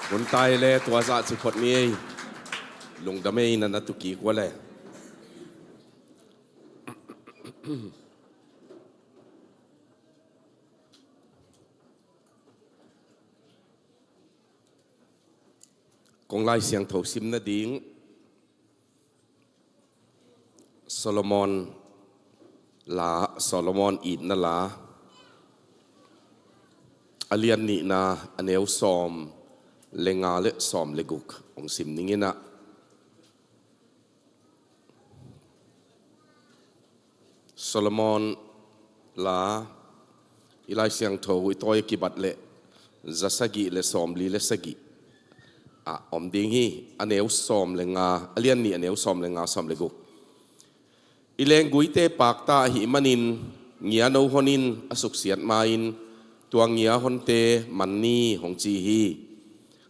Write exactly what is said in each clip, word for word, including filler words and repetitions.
Hun tai le tua zah ci phot ni ei. Lungdam ei, na na tu kik ua le. Kong Lai Siangtho sim nading, Solomon la, Solomon itna la, a lian nihna, a neu sawm le nga le sawm le guk hong sim ning in ah. Solomon la, i Lai Siangtho i tawi a kibat leh za sagih le sawm li le sagih ah om ding hi. A neu sawm le nga, a lian nih, a neu sawm le nga, sawm le guk. I lengguite pakta ahih manin ngia no hon in, a suksiat ma-in tua ngia honte man ni, hong ci hi.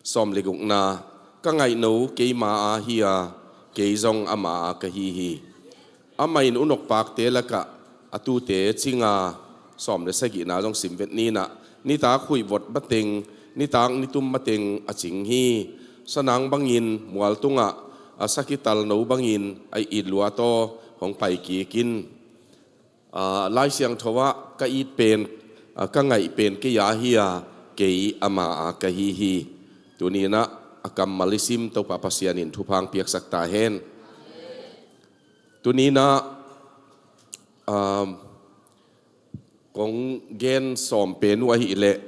Sawm le gukna, ka ngaihno keima a hi a, kei zong ama a ka hi hi. Amah in unok pakte lakah a tute cinga, sawm le sagihna zong sim vet ni in ah, nitak huih vot mateng, nitak nitum mateng a cing hi. Sanang bangin mual tungah a sakhi talno bangin a it luat aw, hong pai kik in. Aa, Lai Siangtho ah ka it pen, aa, ka ngaih pen kei a hi a, kei ama a ka hi hi. Tuni in ah a kammal i sim Topa Pasian in thupha hong piaksak ta hen. Tuni in ah, aa, kong gen sawm pen uh ahih leh,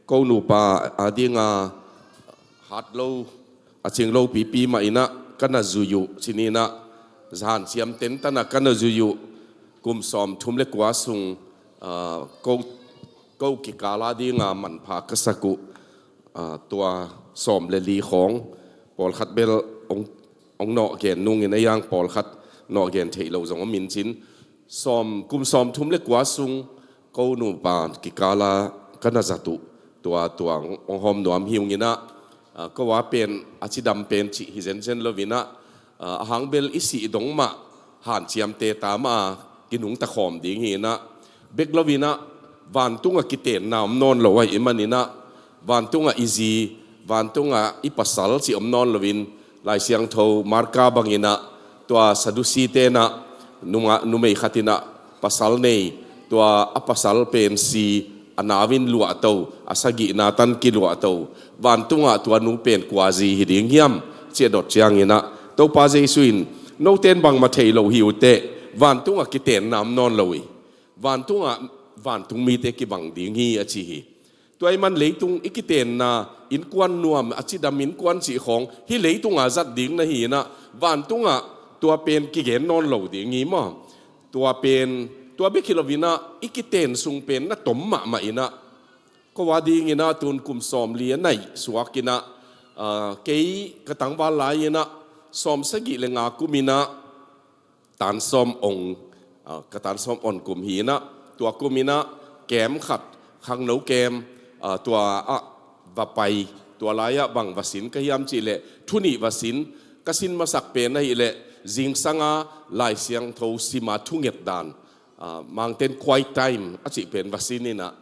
ko nupa a dinga hat lo, a cing lo pipi mah in ah ka na zui uh, ci ni in ah, hanciam tentan a ka na zui uh. Kum sawm thum le kua sung, aa, ko, ko kikal a dinga manpha ka sak uh, aa, tua sawm le li khawng, pawlkhat bel hong, hong nawh gen nung in a, yang pawlkhat nawh gen theih loh zong om in cin, sawm, kum sawm thum le kua sung ko nupa kikal a ka na zat uh, tua, tua hong, hong hawm nuam hi ung in ah, aa, ko a pen a cidam pen cih hi zenzen lo in ah, aa, a hang bel i sih dong mah hanciamte ta mah a kinungta khawm ding hi in ah, bek lo in ah vantung a kitenna om nawn lo ahih man in ah, vantung a i zi, vantung a i pasal cih om nawn lo in, Lai Siangtho Marka bang in ah, tua Sadusi te in ah, numa, numei khat in ah pasal nei, tua a pasal pen si, a nau in luahto, a sagihna tan kiluahto, vantung ah tua nu pen kua zi hi ding hiam, ci a dot ciang in ah, Topa Jesu in, note in bangmah thei lo hi uh teh, vantung a kitenna om nawn lo hi. Vantung ah vantung mite kibang ding hi, a ci hi. Tua ahih man leitung i kitenna, innkuan nuam, a cidam innkuan cih khawng hih leitung a zat ding na hi in ah, vantung ah tua pen kigen nawn lo ding hi maw. Tua pen, tua bek hi lo in ah, i kiten sung pen na tom mahmah in ah, ko a ding in ah tun kum sawm li a naih suak in ah, aa, kei ka tangval lai in ah, sawm sagih le nga kum in ah, tan sawm ong, aa, ka tan sawm ong kum hi in ah, tua kum in ah, kem khat, khangno kem, aa, tua ah va pai, tua lai ah bang va sin ka hiam cih leh, thu nih va sin, ka sin masak pen ahih leh, zingsang a Lai Siangtho sim a thunget dan, aa, Mangten quiet time a cih pen va sin in ah,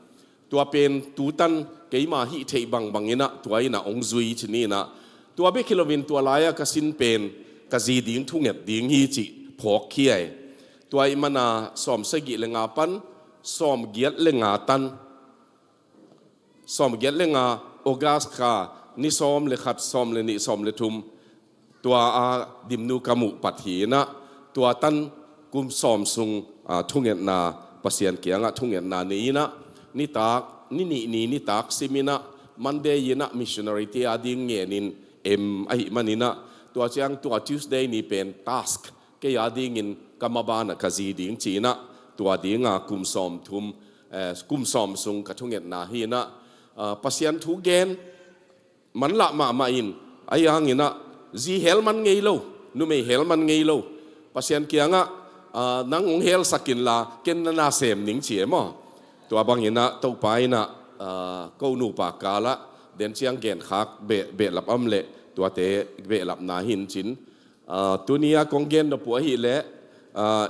tua pen tutan keima hih theih bangbang in ah, tua in ah hong zui, ci ni in ah, tua bek hi lo in tua lai ah ka sin pen ka zi ding thunget ding hi cih phawk hi ai. Tua ahih man a sawm sagih le nga pan sawm giat le nga tan, sawm giat le nga August kha ni sawm le khat, sawm le nih, sawm le thum, tua a Dimnu ka muh pat hi in ah, tua tan kum sawm sung, aa, thungetna, Pasian kiangah thungetna nei in ah, nitak, ni nih ni nitak sim in ah, Monday in ah missionary te a ding ngen in, em, ahih man in ah, tua ciang tua Tuesday ni pen task, kei a ding in ka maban ah ka zi ding ci in ah, tua ding a kum sawm thum, eh, kum sawm sung ka thungetna hi in ah, aa, Pasian thu gen, manlah mahmah in, a yang in ah, zi hel man ngei lo, numei hel man ngei lo, Pasian kiangah, aa, nang hong helsak inla, ken na na sem ning ci e maw. Tua bang in ah, Topa in ah, aa, ko nupa kal ah, den ciang genkhak beh, behlap om leh, tuate behlapna hi in cin. Aa, tuni a kong gen nop uh ahih leh, aa,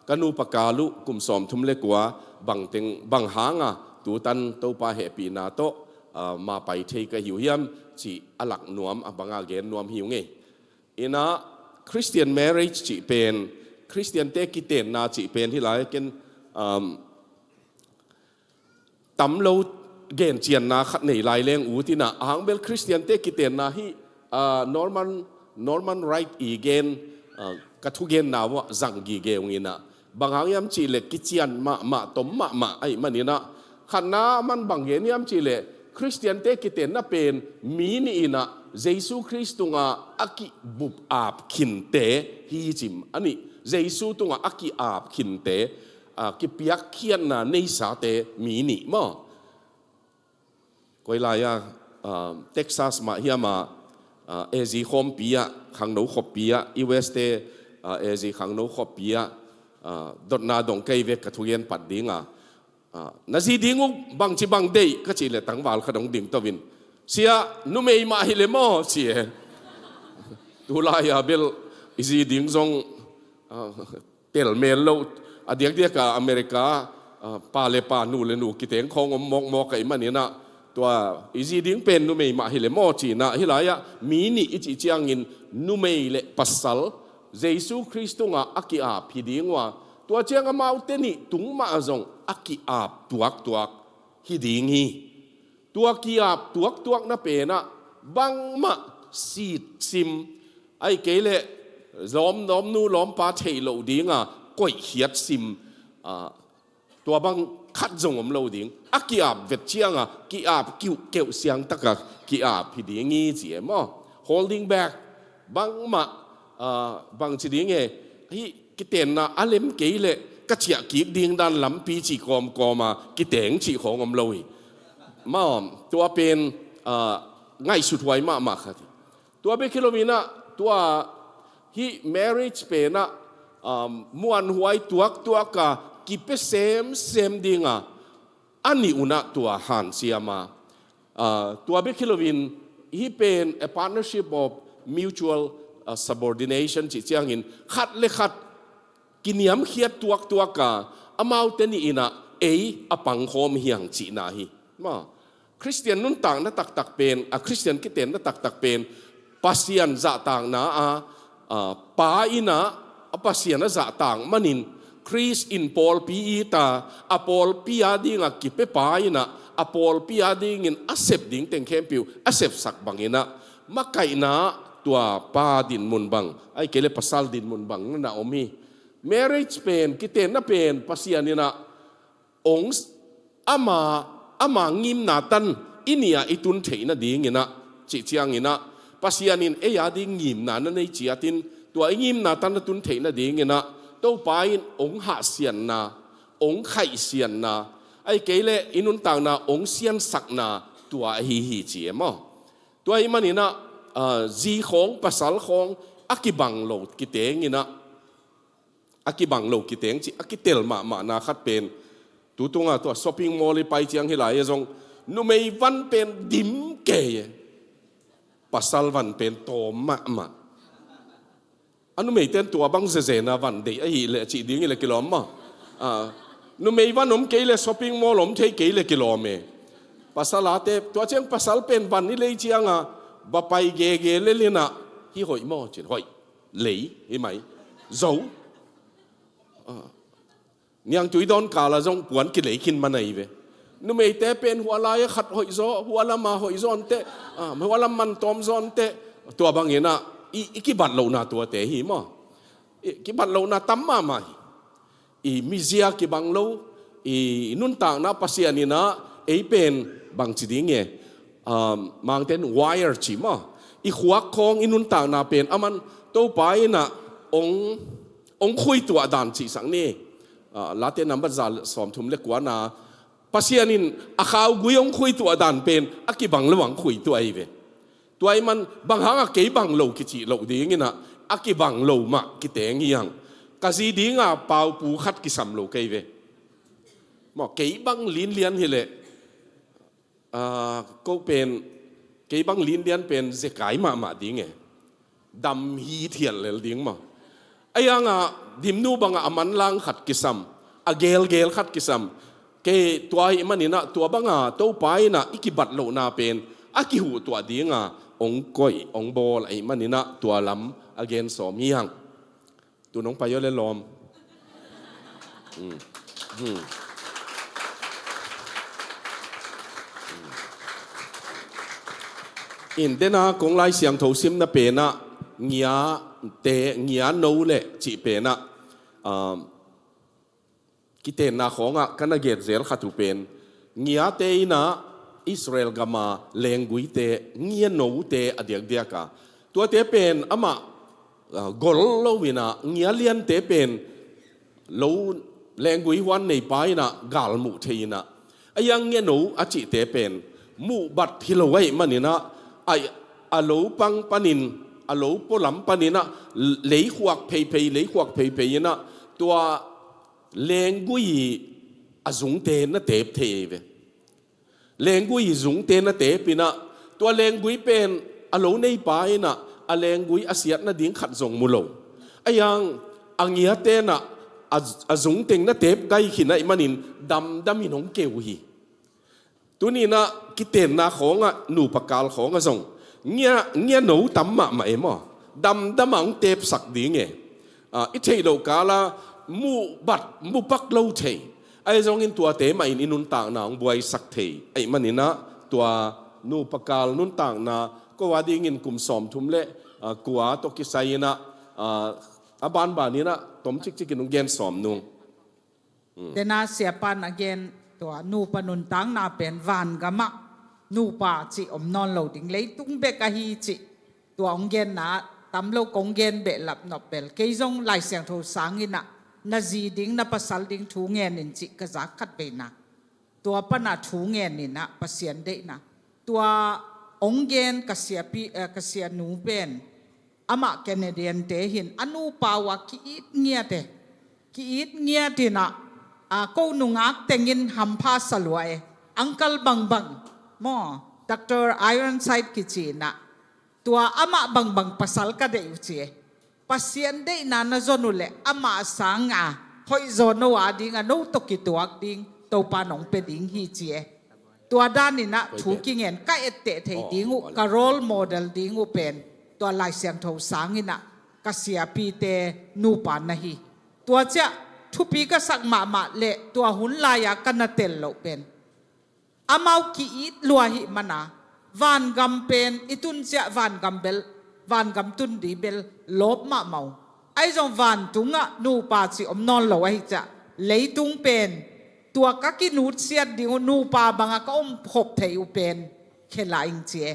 ka nupa kal uh kum sawm thum le kua, bang teng, bang hang a tutan Topa hehpihna tawh, ah, ma pai thei ka hi uh hiam cih a lak nuam, a banga gen nuam hi uh ngei. Inah Christian marriage cih pen, Christian-te kitenna cih pen hi lai ken, um, tam lo gencianna khat nei lai leng ut inah, a hang bel Christian-te kitenna hi, ah, Norman, Norman Wright i gen, ah, ka thugenna uah zang gige ung inah, bang hang hiam cih leh kician mahmah, tom mahmah ahih man inah, khatna man bang gen hiam cih leh Christian-te kitenna pen mi nih inah Jesu Khrist tungah a kibup ap khinte hi cim a nih. Jesu tungah a ki-ap khinte, ah, kipiakkhiatna neisate mi nih maw. Koi lai-a, ah, Texas mah hiam ah, ah, A Z khawmpi ah, khangno khawmpi ah, U S te, ah, A Z khangno khawmpi ah, ah, dotna dong kei vek ka thugen pat ding a, ah, na zi ding uh bangci bang deih ka cih leh tangval khat hong ding to in, sia, numei mah hi leh maw, ci e. Tu lai-a bel i zi ding zong, ah, tel mel lo, a diakdiak a America, ah, pa le pa, nu le nu kiteng khawng om mawkmawk ahih man inah, tua i zi ding pen numei mah hi leh maw, ci inah, hi lai-ah mi nih i cih ciangin numei le pasal Jesu Khrist tungah a ki-ap hi ding uh a, tua ciang amaute nih tung mah zong a ki-ap tuaktuak hi ding hi. Tua ki-ap tuaktuakna pen ah bangmah sit sim, ahih kei leh lawm, lawmnu lawmpa theih loh ding a koihkhiat sim, ah, tua bang khat zong om lo ding. A ki-ap vet ciang a ki-ap kiuhkeuh siang tak a ki-ap hi ding hi, ci e maw. Holding back, bangmah, ah, bangci ding e, hih kitenna a lem kei leh ka ciah kik ding dan lampi cih kawmkawm a kiteng cih khawng om lo hi. Maw, tua pen, ah, ngaihsut huai mahmah khat hi. Tua bek hi lo inah, tua hih marriage pen ah, um, muanhuai tuaktuak a kipia semsem ding a, a nih un ah tua hanciam a, ah, tua bek hi lo in, hih pen a partnership of mutual, ah, subordination cih ciangin, khat le khat kiniamkhiat tuaktuak a, amaute nih inah ei a pangkhawm hi hang cihna hi. Maw, Khristian nuntakna taktak pen, a, Khristian kitenna taktak pen Pasian zahtakna a, a, Pa inah a Pasian a zahtak manin Khrist in pawlpi it a, a pawlpi a dingah kipia Pa inah a pawlpi a dingin a sep ding teng khempeuh a sepsak bang inah, makaihna tua pa dinmun bang, ahih kei leh pasal dinmun bang na om hi. Marriage pen, kitenna pen Pasian inah ong s-, ama, ama ngimna tan i nih a i tun theih nading inah, cih ciang inah, Pasian in ei a ding ngimna na nei ciatin, tua i ngimna tan na tun theih nading inah Topa in ong hahsianna, ong khaihsianna, ahih kei leh i nuntakna ong siansakna tua ahi hi, ci e maw. Tua ahih man inah, ah, zi khawng pasal khawng a kibang lo kiteng inah, a kibang lo kiteng cih a kitel mahmahna khat pen, tu tungah tua shopping mall i pai ciang hi lai-ah zong, numei van pen dim kei e, pasal van pen tawm mahmah. A numeite'n tua bang zenzen a van deih ahih leh cih ding hi leh kilawm maw. Ah, numei van om kei leh shopping mall om thei kei leh kilawm e. Pasal ate, tua ciang pasal pen van i lei ciang a, va pai gege lel inah, hih hoih maw cin, hoih. Lei, hih mai. Zo. Ah. Niangtui dawn kal ah zong puan kilei khin man ahi ve. Numeite pen hua lai-ah khat hoih zaw, hua lam ah hoih zaw inteh, ah, hua lam man tawm zaw inteh. Tua bang inah, i, i kibat lohna tuate hi maw. I kibat lohna tam mahmah hi. I mizia kibang lo, i nuntakna Pasian inah ei pen bangci ding e, um, Mangte'n wire ci maw, i khuak khawng i nuntakna pen aman Topa inah ong, ong khuituah dan cihsak ni. Ah, Late nambat za sawmthum le kuana, Pasian in a khaugui ong khuituah dan pen a kibang lo ong khuituah ahi ve. Tua ahih man bang hang a kei bang lo kicih loh ding inah, a kibang lo mah kiteng hi hang. Ka zi ding a paupu khat kisam lo kei ve. Maw, kei bang linlian hi leh, ah, ko pen, kei bang linlian pen zekai mahmah ding e. Dam hithiat lel ding maw. Ahi hang a dimnu bang a a manlang khat kisam, a gelgel khat kisam. Kei tua ahih maninah tua banga Topa innah i kibat lohna pen a kihuhtuah dinga hong koih hong bawl ahih maninah tua lam a gen sawm hi hang. Tun hong pai aw le lawm. In dena kong Lai Siangtho simna penah ngiate ngia no le cih penah, um, kitenna khawngah ka na gen zel khat uh pen ngiate innah Israel gama lengguite ngia note a diakdiaka tuate pen amah, ah, gol lo innah ngia liante pen lo lenggui huan neipa innah galmuh thei innah a yang ngia no a cihte pen muhbat hi lo ahih maninah a, a lo pang panin a lo pualam paninah leikhuak pheiphei leikhuak pheiphei innah tua lenggui a zungte na tep thei ve. Lenggui zungte na tep innah tua lenggui pen a lo neipa innah a lenggui a siat nading khat zong mu lo. A yang a ngiate innah a, a zungteng na tep gai khin ahih manin damdam in hong keu hi. Tuninah kitenna khawngah nupa kal khawngah zong ngia, ngia no tam mahmah e maw? Damdamah hong tepsak ding e. Ah, i theih loh kala muhbat mupak lo thei. Ahi zongin tuate mahin i nuntakna hong buaisak thei ahih maninah tua nupa kal nuntakna ko a dingin kum sawmthum le, ah, kua tawh kisai innah, ah, a banbaninah tom cikcikin hong gen sawm nung. Dena siapan a gen tua nupa nuntakna pen vangamah nupa cih om nawn lo ding leitung bek ahi cih tua hong genna tam lo kong gen behlap nop bel kei zong Lai Siangtho sanginah na zi ding na pasal ding thu ngen in cih ka zak khat veina. Tua pana thu ngen innah Pasian deihna tua hong gen ka siapi, eh, ka sianu pen amah Canadian te hin a nupa uh a ki-it ngiat e. Ki-it ngiat innah, ah, ko nungak tengin hampha sa lua e. Uncle bangbang maw, Doctor Ironside kici innah tua amah bangbang pasal ka deih uh ci e. Pasian deihna na zon uh leh amah sanga hoihzaw no a dinga no tawh kituak ding Topa nong pia ding hi ci e. Tua daninah thu kingen ka etteh thei ding uh ka role model ding uh pen tua Lai Siangtho sanginah ka siapite nupa na hi. Tua ciah thupi ka sak mahmah le tua hun lai-a ka na tel loh pen amau ki-it lua ahih mana vangam pen i tun ciah vangam bel, vangam tun di bel lawp mahmah uh. Ahi zong vantungah nupa cih om nawn lo ahi ciah leitung pen tua ka kinutsiat ding uh nupa banga ka om khop thei uh pen khela ing ci e.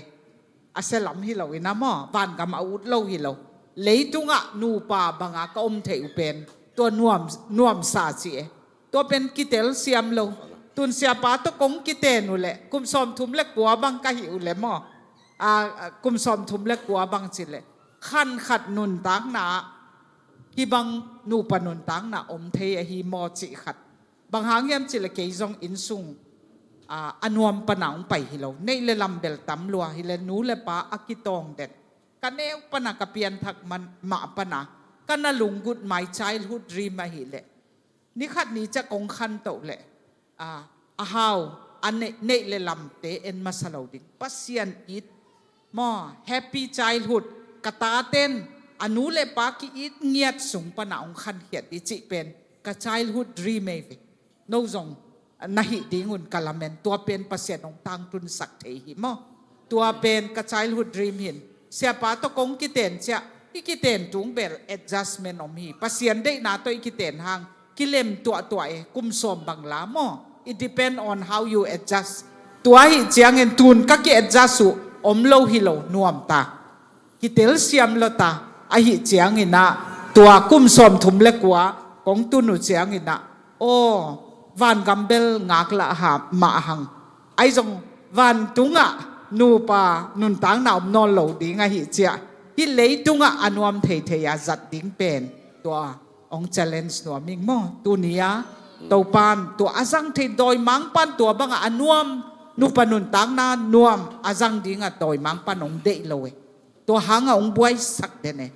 A sia lam hi lo innah maw, vangam a ut lo hi lo. Leitungah nupa banga ka om thei uh pen tua nuam, nuamsa ci e. Tua pen kitel siam lo. Tun siapa tawh kong kiten uh leh kum sawmthum le kua bang ka hih uh leh maw, a, a, kum sawmthum le kua bang ci leh khan khat nuntakna ah hih bang nupa nuntakna om thei ahi maw cih khat. Bang hang hiam cih leh kei zong innsung, a, a nuam pana hong pai hi lo. Neih le lam bel tam lua hi le nu le pa a kitawng den. Ka neu pana ka pianthak man, mah pana ka na lunggut my childhood dream ahih leh ni khat ni ciah kong khantoh leh, a, a hau, a neih, neih le lamte en masa lo ding. Pasian it maw, happy childhood, ka taten a nu le pa ki-it ngiat sung pana hong khankhiat dih cih pen ka childhood dream ei ve. No zong na hih dingun ka lamen, tua pen Pasian hong tangtunsak thei hi maw. Tua pen ka childhood dream hin. Siapa tawh kong kiten ciah i kiten tung bel adjustment om hi. Pasian deihna tawh i kiten hang kilem tuahtuah e, kum sawm bang la maw. It depend on how you adjust. Tua ahi ciangin tun ka ki-adjust uh om lo hi lo nuam ta. Kitel siam lo ta ahi cianginah tua kum sawmthum le kua kong tun uh cianginah aw, vangam bel ngaklah ha mah hang. Ahi zong vantungah nupa nuntakna om nawn lo ding ahi ciah hih leitungah a nuam theithei a zat ding pen tua hong challenge nuam ing maw. Tuni-a Topan tua a zang thei dawimangpan tua bangah a nuam nupa nuntakna nuam a zang dingah dawimangpan hong deih lo e. Tua hangah hong buaisak den e.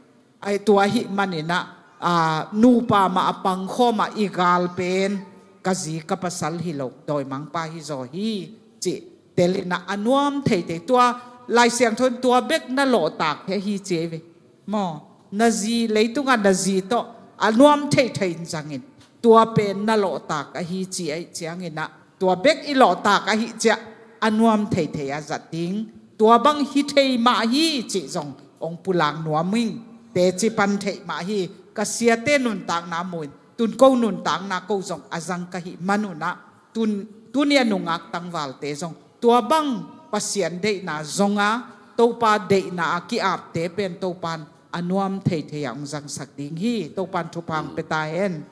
Ai tua ahih maninah, a, nupa mah a pangkhawmah i gal pen ka zi ka pasal hi lo, dawimangpa hi zaw hi, cih telinah a nuam theithei. Tua Lai Siangtho in tua bek na lawhtak hi ahi ci ei ve. Maw, na zi, leitungah na zi tawh a nuam theithei in zangin, tua pen na lawhtak ahi ci aih cianginah, tua bek i lawhtak ahi ciah a nuam theithei a zat ding, tua bang hi thei mah hi cih zong ong pulak nuam ing. Teci pan theih mah hi. Ka siate nuntakna mu in, tun ko nuntakna ko zong a zang ka hih manunah, tun, tuni a nungak tangvalte zong tua bang Pasian deihna zonga Topa deihna a ki-apte pen Topan a nuam theithei a hong zangsak ding hi. Topan thupha hong pia ta hen.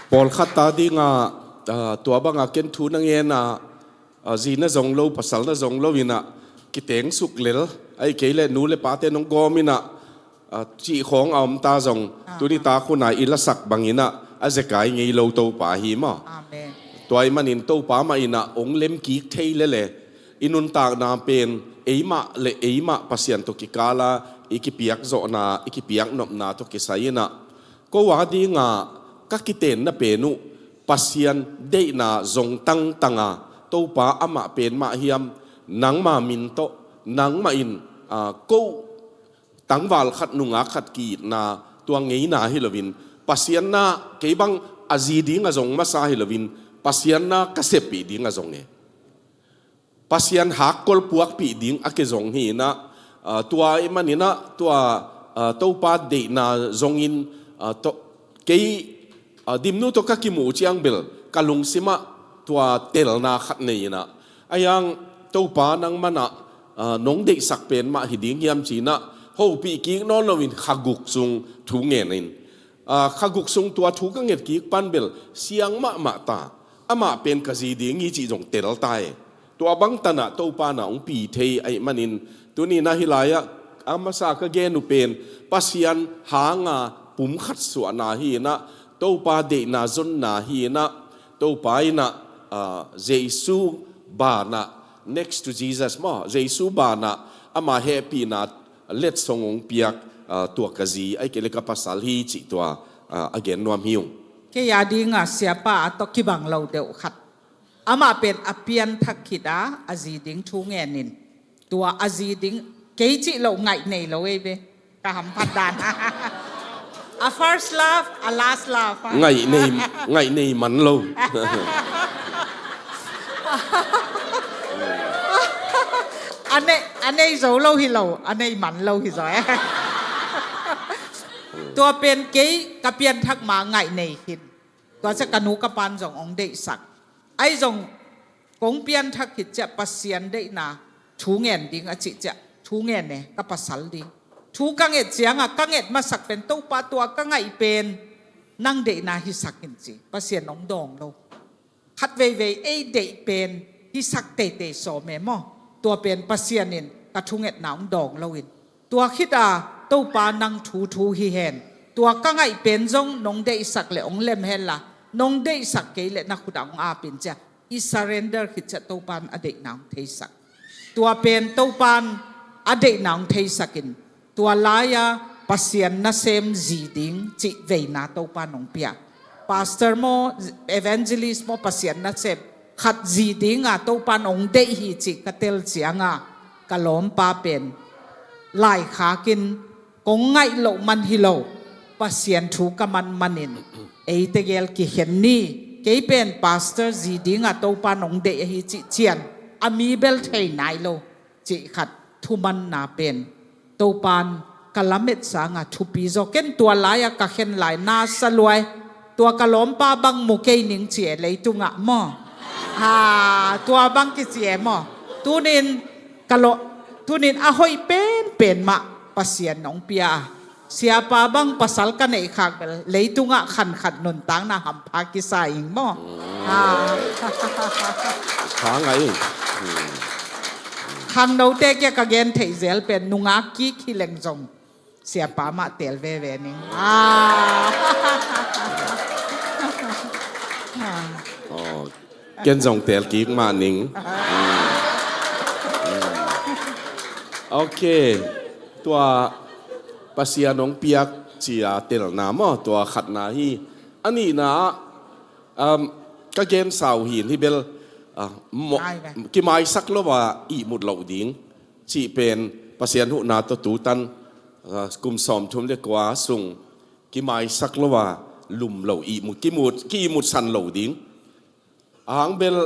Pawlkhat ta dinga, ah, tua banga ken thu na ngena, ah, zi na zong lo, pasal na zong lo inah, kitengsuk lel, ahi kei leh nu le pate nong gawm inah, ah, cih khawng a om ta zong, ah, tuni tak hunah i lasak banginah a zekai ngei lo Topa hi maw. Amen. Tua ahih manin Topa mah inah ong lemkik thei lele, i nuntakna pen eimah le eimah Pasian tawh kikala i kipiak zawhna, i kipiak nopna tawh kisai inah, ko a dinga ka kitenna pen uh Pasian deihna zong tangtanga, Topa amah pen mah hiam, nangma min tawh, nangmah in, ah, ko tangval khat nungak khat ki-itna tua ngeina hi loin, Pasian na kei bang a zi ding a zong masa hi loin, Pasian na ka seppih ding a zong e. Pasian hakkol puakpih ding a kizong hi inah, ah, tua ahih maninah tua, ah, Topa deihna zongin, ah, to, kei, ah, Dimnu tawh ka kimuh ciang bel ka lungsimah tua telna khat nei inah, a hiang Topa nang manah, ah, nong deihsak pen mah hi ding hiam ci inah, hopih kik nawn loin kha guk sung thu ngen in. Ah, kha guk sung tua thu ka nget kik pan bel siang mahmah ta. Amah pen ka zi ding hi cih zong tel ta e. Tua bang tanah Topa na hong pi thei ahih manin, tuni na hih lai-ah a masa ka gen uh pen Pasian hanga pumkhat suahna hi inah, Topa deihna zonna hi inah, Topa inah, ah, Jesu banah, next to Jesus maw, Jesu banah ama hehpihna letsong hong piak, ah, tua ka zi, ahi kei le ka pasal hi cih tua, ah, a gen nuam hi ung. Kei a dinga siapa a tawh kibang lo deuh khat. Amah pen a pianthak khit a, a zi ding thu ngenin. Tua a zi ding, kei cih loh ngaih nei lo ei ve. Ka hamphat dan. A first love, a last love, ah. Ngaih nei, ngaih nei man lo. A nei, a nei zo lo hi lo, a nei man lo hi zaw e. Tua pen kei ka pianthak ma ngaih nei khin. Tua ciah ka nu ka pan zong hong deihsak. Ahi zong kong pianthak khit ciah Pasian deihna thu ngen ding a cih ciah thu ngen e, ka pasal ding. Thu ka nget ciangah ka nget masak pen, Topa, tua ka ngaih pen nang deihna hisak in ci. Pasian hong dawng lo. Khat veivei ei deih pen hisak teitei sawm e maw. Tua pen Pasian in ka thungetna hong dawng loin, tua khit a Topa nang thu thu hi hen. Tua ka ngaih pen zong nong deihsak le hong lem hen la, nong deihsak kei le na khut ah hong ap in ci a, i surrender khit ciah Topan a deihna hong theisak. Tua pen Topan a deihna hong theisak in, tua lai-a Pasian nasem zi ding cih veina Topan hong pia. Pastor maw, evangelist maw, Pasian nasem khat zi dinga Topan hong deih hi cih ka tel cianga, ka lawmpa pen laikhak in, kong ngaih loh man hi lo, Pasian thu ka man manin, ei tegel kikhen ni, kei pen pastor zi dinga Topan hong deih ahi cih cian a mi bel thei nai lo cih khat thumanna pen Topan ka lamet sanga thupi zaw. Ken tua lai-a ka khen lai na sa luai. Tua ka lawmpa bang mu kei ning ci e leitungah maw. Ha, tua bang kici e maw. Tunin ka law, tunin a hoih penpen mah Pasian hong pia a. Siapa bang pasal ka neih khak bel leitungah khan khat nuntakna hampha kisa ing maw. Ha. Kha ngai. Khangnote kia ka gen theih zel pen nungak kik hi leng zong siapa mah teel veve ning. Ah. Oh, ken zong teel kik mah ning. Mm. Mm. Ok. Tua Pasian hong piak ci-a telna maw, tua khatna hi. A nihna ah, um, ka gensa uh hi in hi bel, ah, mo-, Ai ve. Kimaisak lo a ihmut loh ding cih pen Pasian huhna tawh tutan, ah, kum sawmthum le kua sung kimaisak lo a lum lo ihmut, kimut, ki-ihmutsan lo ding. Ahang bel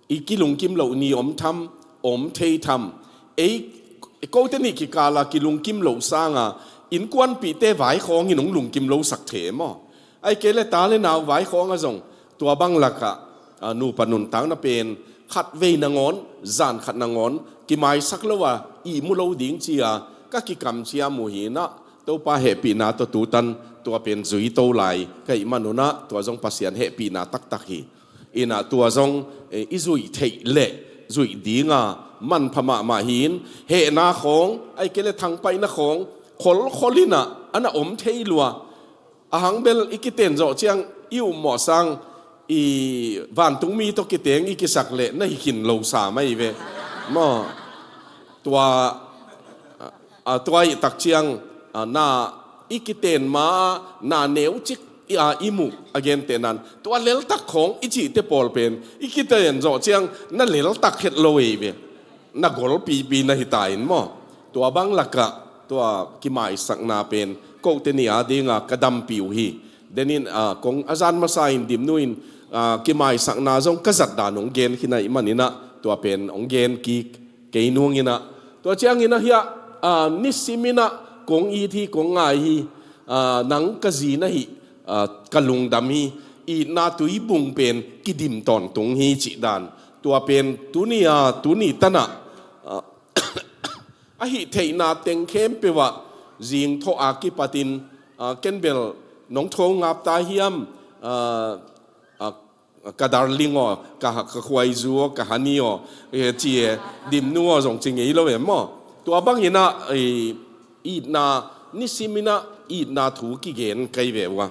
i kilungkim loh ni om tham, om thei tham. Ei, kote nih kikala kilungkim loh sanga innkuanpihte vaikhawng in hong lungkim losak thei maw? Ahih kei le ta le nau vaikhawng ah zong tua bang lakah, a, nupa nuntakna pen khatvei nangawn, zan khat nangawn kimaisak lo a ihmu lo ding ci-a ka kikamciam uh hi in ah, Topa hehpihna tawh tutan tua pen zui to lai ka hih man un ah, tua zong Pasian hehpihna taktak hi. In ah tua zong, eh, i zuih theih leh zuih dinga manpha mahmah hi in, hehna khawng, ahih kei le thangpaihna khawng kholkhol in ah a na om thei lua. Ahang bel i kiten zawh ciang i upmawh sang i vantungmi tawh kiteng i kisak leh na hi khin lo sa mai ve. Maw, tua, a, tua ih tak ciang, a, na i kiten ma na neucik i, a, i muh a gentehnan tua leltak khawng i cihte pawl pen i kiten zawh ciang na leltak het lo ei ve. Na golpipi na hi ta in maw? Tua bang lakah tua kimaisakna pen kote nih a dinga ka dampi uh hi. Denin, a, kong a zan masa in Dimnu in, a, kimaisakna zong ka zat dan hong gen khin ahih manin ah tua pen hong gen kik kei nuang in ah. Tua ciangin ah hiah, a, nisim in ah kong it hi, kong ngai hi, a, nang ka zi na hih, a, ka lungdam hi, itna tuibung pen kidim tawntung hi cih dan. Tua pen tuni a, tuni tan ah, a, a hih theihna teng khempeuh ah zingthawh a kipatin, a, ken bel nong tho ngap ta hiam, a, a, ka darling aw, ka, ka khuaizu aw, ka honey aw, e, ci e, Dimnu aw zong ci ngei lo em maw? Tua bangin ah, e, itna, nisim in ah itna thu kigen kei ve uh a.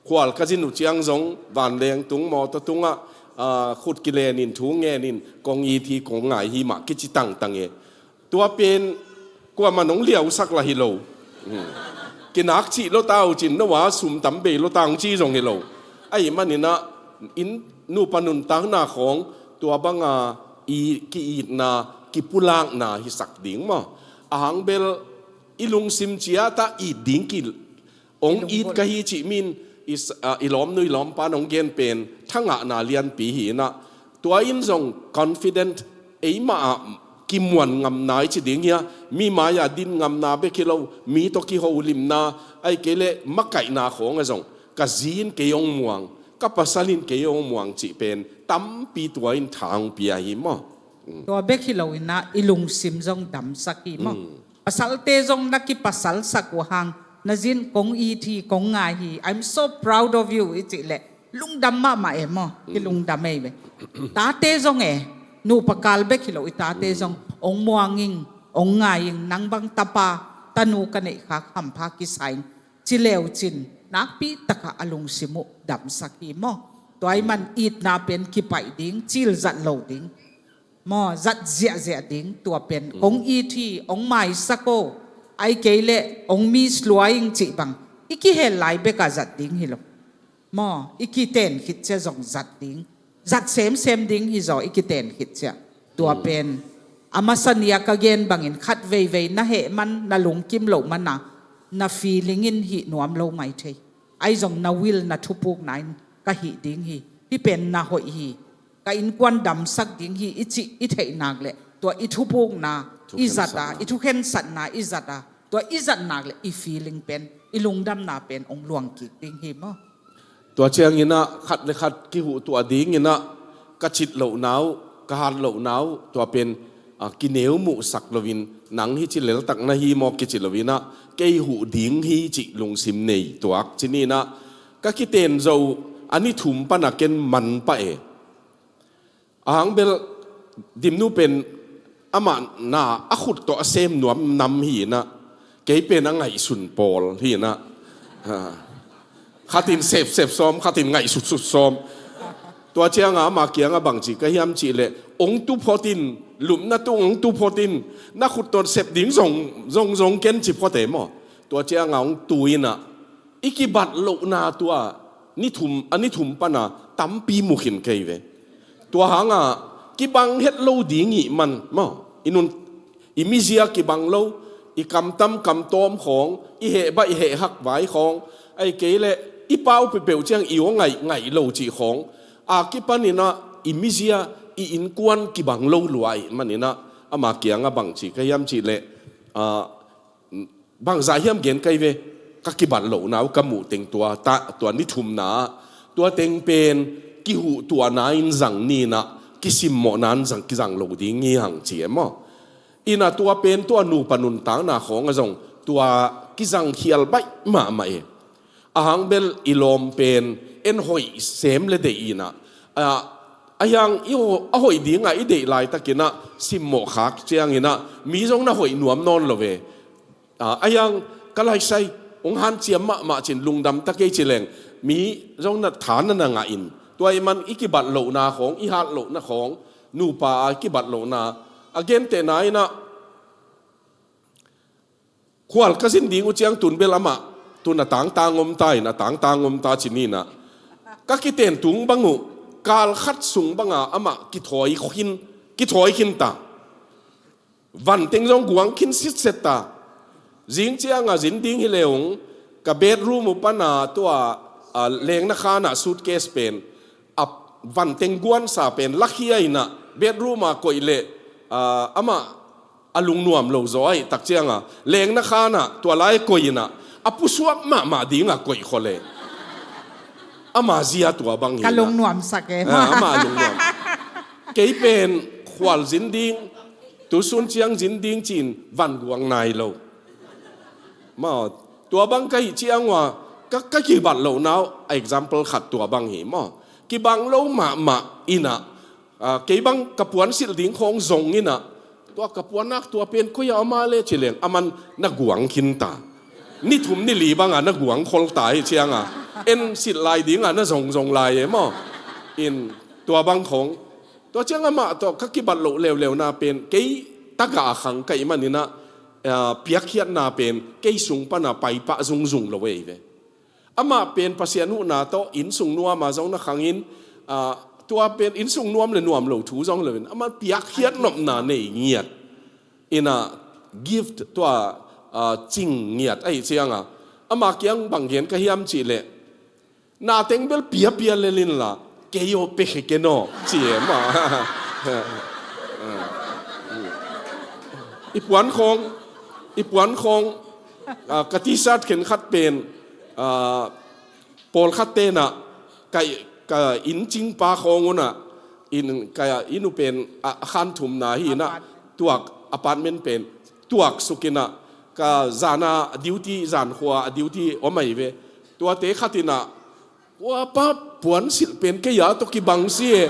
Khual ka zin uh ciang zong, vanleng tung, mawtaw tungah, a, khut kilenin, thu ngenin, kong it hi, kong ngai hi mah kici tangtang e. Tua pen kuamah nong liausak lah hi lo. Hmm. Kinak cih lo ta uh cin, no a sum tam bei lo ta hong ci zong hi lo. Ahih manin ah, in nupa nuntakna khawng tua banga i ki-itna, kipulakna hisak ding maw? Ahang bel i lungsim ciat ah it ding ki Hong it ka hi cih min i s-, a, i lawmnu i lawmpa in hong gen pen thangahna lianpi hi in ah, tua in zong confident, eimah ah kimuan ngamna i ci ding hi a, mi mai-ah din ngamna bek hi lo, mi tawh kiholimna, ahih kei leh makaihna khawng ah zong ka zi in kei hong muang, ka pasal in kei hong muang cih pen tampi tua in tha hong pia hi maw? Tua bek hi lo in ah i lungsim zong damsak hi maw? Pasalte zong na kipasalsak uh hang, na zin kong it hi, kong ngai hi, I'm so proud of you i cih leh lungdam mahmah e maw? Kilungdam ei ve. Tate zong e, nupa kal bek hi lo, i tate zong hong muang ing, hong ngai ing, nang bang tapa, tanu ka neih khak hampha kisa ing, ci le uh cin, nakpi takah a lungsim uh damsak hi maw? Tua ahih man itna pen kipaih ding, cil zat lo ding. Maw, zat ziahziah ding, tua pen kong it hi, hong maisak o, ahih kei leh hong miss lua ing cih bang i kihel lai bekah zat ding hi lo. Maw, i kiten khit ciang zong zat ding, zat semsem ding hi zaw i kiten khit ciang. Tua pen a masa ni-a ka gen bangin khat veivei na heh man, na lungkim loh man a, na feeling in hih nuam lo mai thei. Ahi zong na will, na thupukna in ka hih ding hi, hih pen na hoih hi, ka innkuan damsak ding hi i cih i theih nak leh, tua i thupukna i zat a, i thukhensatna i zat a, tua i zat nak leh i feeling pen, i lungdamna pen hong luang kik ding hi maw? Tua ciangin ah khat le khat kihuhtuah dingin ah ka cit lohna uh, ka hat lohna uh, tua pen, a, kineu muhsak loin, nang hih ci leltak na hi maw kici loin ah, kei huh ding hi cih lungsim nei tuak ci ni in ah, ka kiten zo uh a ni thum pan a ken man pah e. Ahang bel Dimnu pen amah na a khut tawh a sem nuam nam hi in ah, kei pen a ngaihsun pawl hi in ah. Ha. Khat in sepsep sawm, khat in ngaihsutsut sawm. Tua ciangah amah kiangah bang ci ka hiam cih leh, hong tu phot in, lupna tung hong tu phot in, na khut tawh sep ding zong, zong, zong ken ci phot e maw? Tua cianga hong tu inah i kibat lohna tua ni thum, a ni thum pana tampi mu khin kei ve. Tua hanga kibang het lo ding ih man maw, i nun, i mizia kibang lo, i kamtam kamtawm khawng, i hehbaih hehhak vai khawng, ahih kei leh i pau peuhpeuh ciang i aw ngaih, ngaih lo cih khawng a kipaninah i mizia, i innkuan kibang lo lua ih maninah ama kiangah bangci ka hiam cihleh, ah, bangzah hiam gen kei ve, ka kibat lohna uh ka muh teng tua, ta, tua ni thumna ah tua teng pen kihuhtuahna in zang ninah kisimmawhna in zang, kizang lo ding hi hang ci e maw. Inah tua pen tua nupa nuntakna khawngah zong tua kizang khial baih mahmah e. A hang bel i lawm pen en hoih sem le deih inah, a, a hiang i ho-, a hoih dingah i deih laitakinah simmawh khak cianginah mi zong na hoih nuam nawn lo ve. A, a hiang ka laisai hong hanciam mahmah cin lungdam ta kei ci leng mi zong na tha na na ngah in. Tua ih man i kibat lohna khawng, i hat lohna khawng, nupa a i kibat lohna a gentehna inah khual ka zin ding uh ciang tun bel amah tun a tangtang om ta in, a tangtang om ta ci ninah ka kiten tung bang uh kal khat sung banga amah kithawi khin, kithawi khin ta. Van teng zong guang khin sitset ta. Zing cianga zin ding hi leung ka bedroom uh pana tua, a, lengna khanah suitcase pen a van teng guansa pen lakhia inah bedroom a koih leh, a, amah a lungnuam lo zaw ahih tak cianga lengna khanah tua lai koih inah a pusuak mahmah dinga koih khol e. Ama zia tua bang hi inah. Ka lungnuamsak e. A, ama lungnuam. Kei pen khual zin ding, tusun ciang zin ding ci-in van guang nai lo. Maw, tua bang ka hih ciang ua ka, ka kibat lohna uh a example khat tua bang hi maw. Kibang lo mahmah inah, a, kei bang ka puansilh ding khawng zong inah tua ka puannak tua pen koi-ah om a le ci leng aman na guang khin ta. Ni thum ni li banga na guang khol ta hi cianga en silh lai dinga na zongzong lai e maw. In tua bang khawng, tua ciang amah tawh ka kibat loh leuleuna pen kei tagah a khang ka ih maninah, a, piakkhiatna pen kei sung pana paipah zungzung lo ei ve. Amah pen Pasian huhna tawh innsung nuama zong na khangin, a, tua pen innsung nuam le nuam lo thu zong loin amah piakkhiat nopna nei ngiat. Inah gift tua, a, cing ngiat ahih cianga amah kiang bang gen ka hiam cihleh, na teng bel piapia lel inla kei aw pia khe ken aw ci e maw. I puan khawng, i puan khawng, a, ka T-shirt khenkhat pen, a, pawlkhat tenah ka, ka inn cingpa khawng unah in, ka inn uh pen a, a khan thumna hi inah tuak, apartment pen tuak suk inah ka zana a duty, zankhua a duty om ahi ve. Tuate khat inah, "Huapa puansilh pen kei a tawh kibang si e,"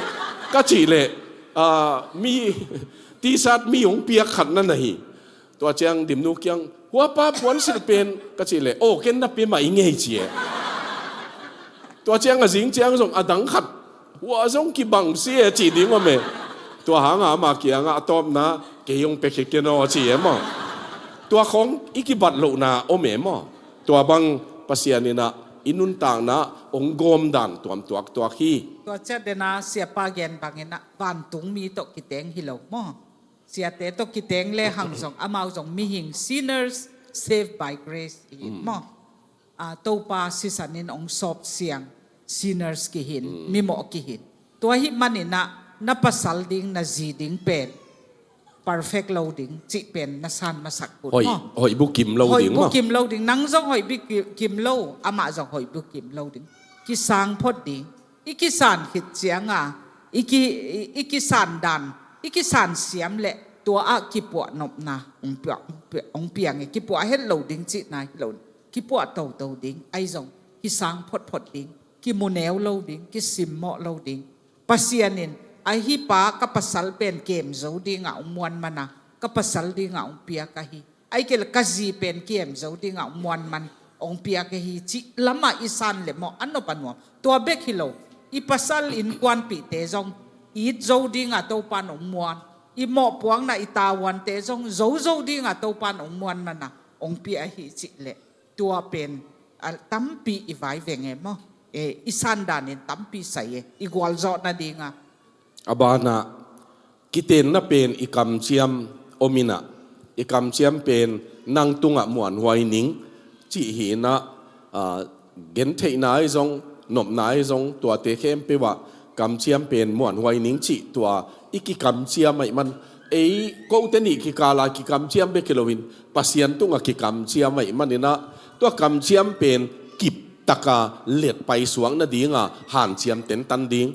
ka cihleh, a, mi T-shirt mi hong piak khat na na hi. Tua ciang Dimnu kiang, "Huapa puansilh pen," ka cihleh, "Aw, ken na pia mah i ngei," ci e. Tua ciang a zing ciang zong a dang khat, "Hua zong kibang si e," cih ding om e. Tua hanga ama kiangah a tawpna, "Kei hong pia khe ken aw," ci e maw. Tua khawng i kibat lohna om e maw. Tua bang Pasian inah i nuntakna hong gawmdan tuam tuaktuak hi. Tua ciat dena siapa gen banginah vantungmi tawh kiteng hi lo maw. Siate tawh kiteng le hang zong amau zong mihing, sinners saved by grace hi maw. A, Topa sisan in hong sawp siang, sinners kihin, mimawh kihin. Tua hih maninah na pasal ding, na zi ding pen perfect lo ding cih pen na san masak put maw. Hoih bukim lo ding maw. Hoih bukim lo ding, nang zong hoih bukim lo, amah zong hoih bukim lo ding. Kisang phot ding. I kisan khit cianga i ki, i, i kisan dan, i kisan siam leh tua ah kipuah nopna hong pia, hong pia, hong piang e. Kipuah het lo ding cihna hi lo, kipuah toto ding, ahi zong kisang photphot ding, kimuneu lo ding, kisimmawh lo ding. Pasian in, "Ahi pa, ka pasal pen kem zo dingah hong muan mana ka pasal dingah hong pia ka hi. Ahi kei leh ka zi pen kem zo dingah hong muan man hong pia ka hi," cih lamah i san le maw, a nop a nuam. Tua bek hi lo, i pasal innkuanpihte zong it zo dingah Topan hong muan, i mawhpuakna i tavuante zong zo zo dingah Topan hong muan mana hong pia ahi cih leh Tua pen a tampi i vai veng e maw? E, i sandan in tampi sai e, i gualzawh nadinga. A banah kitenna pen i kamciam om inah, i kamciam pen nang tungah muanhuai ning cih hi inah, a, gentheihna ahi zong, nopna ahi zong, tuate khempeuh ah kamciam pen muanhuai ning cih tua i kikamciam ahih man, ei kote nih kikala kikamciam bek hi loin Pasian tungah kikamciam ahih man inah, tua kamciam pen kiptaka let paisuak nadinga hanciam tentan ding.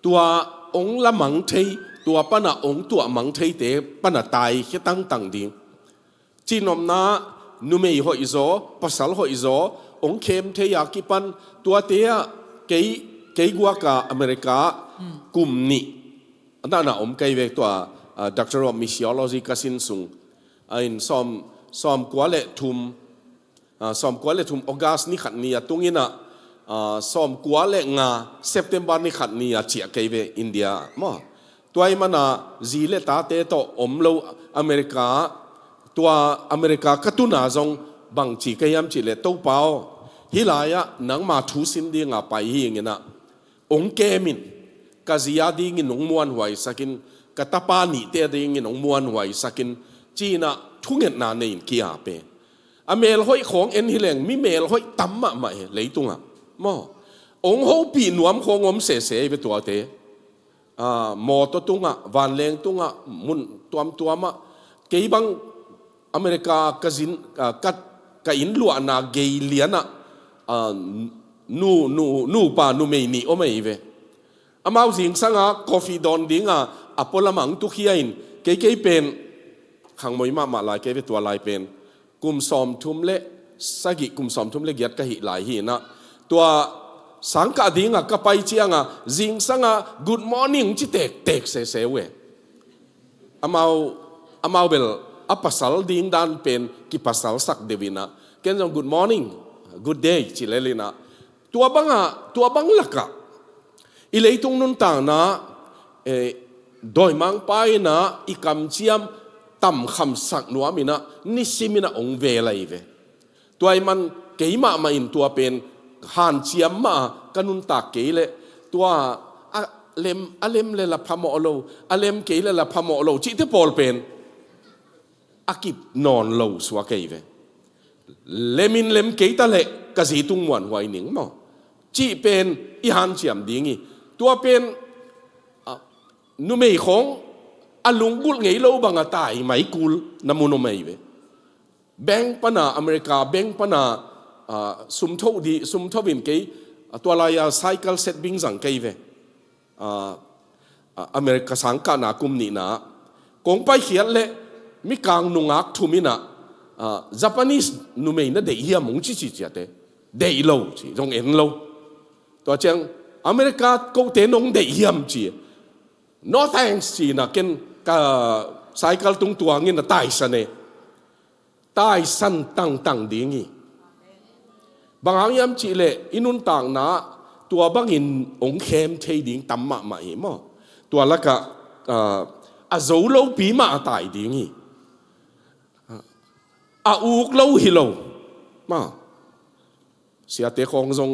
Tua ong lamang thei, tua pana ong tuahmang theite pana taikhia tangtang ding. Cihnopna, numei hoihzaw, pasal hoihzaw ong khem thei a kipan, tuate ah kei, kei guaka America kum nih a nana om kei vek tua, a, Doctor of Missiology ka sin sung a in sawm, sawmkua le thum, a, sawmkua le thum August ni khat ni a tung inah, a, sawmkua le nga September ni khat ni a ciah kei ve India maw. Tua ahih mana zi le tate tawh om lo America, tua America ka tuna zong bangci ka hiam cih leh Topa aw, hih lai-ah nangma thu sin dinga pai hi ing inah, ong kem in, ka zi a dingin ong muanhuaisak in, ka tapa nihte a dingin ong muanhuaisak in, ci inah thungetna nei in ki-ap e. A melhoih khawng en hi leng mi melhoih tam mahmah e leitungah maw. Ong hopih nuam khawng om sese hi ve tuate. A, mawtaw tungah, vanleng tungah, mun tuamtuamah, kei bang America ka zin, a, ka, ka inn luahna gei lianah, a, nu, nu, nupa numei nih om ahi ve. Amau zingsanga coffee dawn dinga a pualamah ong tukhia in, kei, kei pen khangmoi mahmah lai kei ve tua lai pen. Kum sawmthum le sagih, kum sawmthum le giat ka hih lai hi inah, tua sangkah dinga ka pai cianga zingsanga good morning ci tektek sese uh e. Amau, amau bel a pasal ding dan pen kipasalsak deuh inah, ken zong good morning, good day ci lel inah, tua banga, tua bang lakah i leitung nuntakna, eh, dawimangpa inah i kamciam tamkhamsak nuam inah nisim inah ong vel ahi ve. Tua ahih man kei mahmah in tua pen hanciam mah ka nuntak kei leh, tua a lem, a lem le la phamawh lo, a lem kei le la phamawh lo cihte pawl pen a kip nawn lo suak ahi ve. Lem in lem kei ta leh ka zi tung muanhuai ning maw cih pen i hanciam ding hi. Tua pen, a, numei khawng a lunggulh ngei lo banga tai mai kul na mun om ahi ve. Bank pana, America bank pana, a, sum tho di, sum tho in kei, a, tua lai-a cycle set bing zang kei ve. A, a, America sangkahna kum nihna kong paikhiat leh mikang nungak thum inah, a, Japanese numei na deih hiam ong ci ci ciate. Deih lo ci, zong en lo. Tua ciang America kote nong deih hiam ci. No thanks ci inah ken ka cycle tung tuang inah taisan e. Taisan tangtang ding hi. Bang hang hiam cih leh i nuntakna tua bangin ong khem thei ding tam mahmah hi maw. Tua lakah, a, a zo lopi mah a tai ding hi. A uk lo hi lo maw. Siate khawng zong,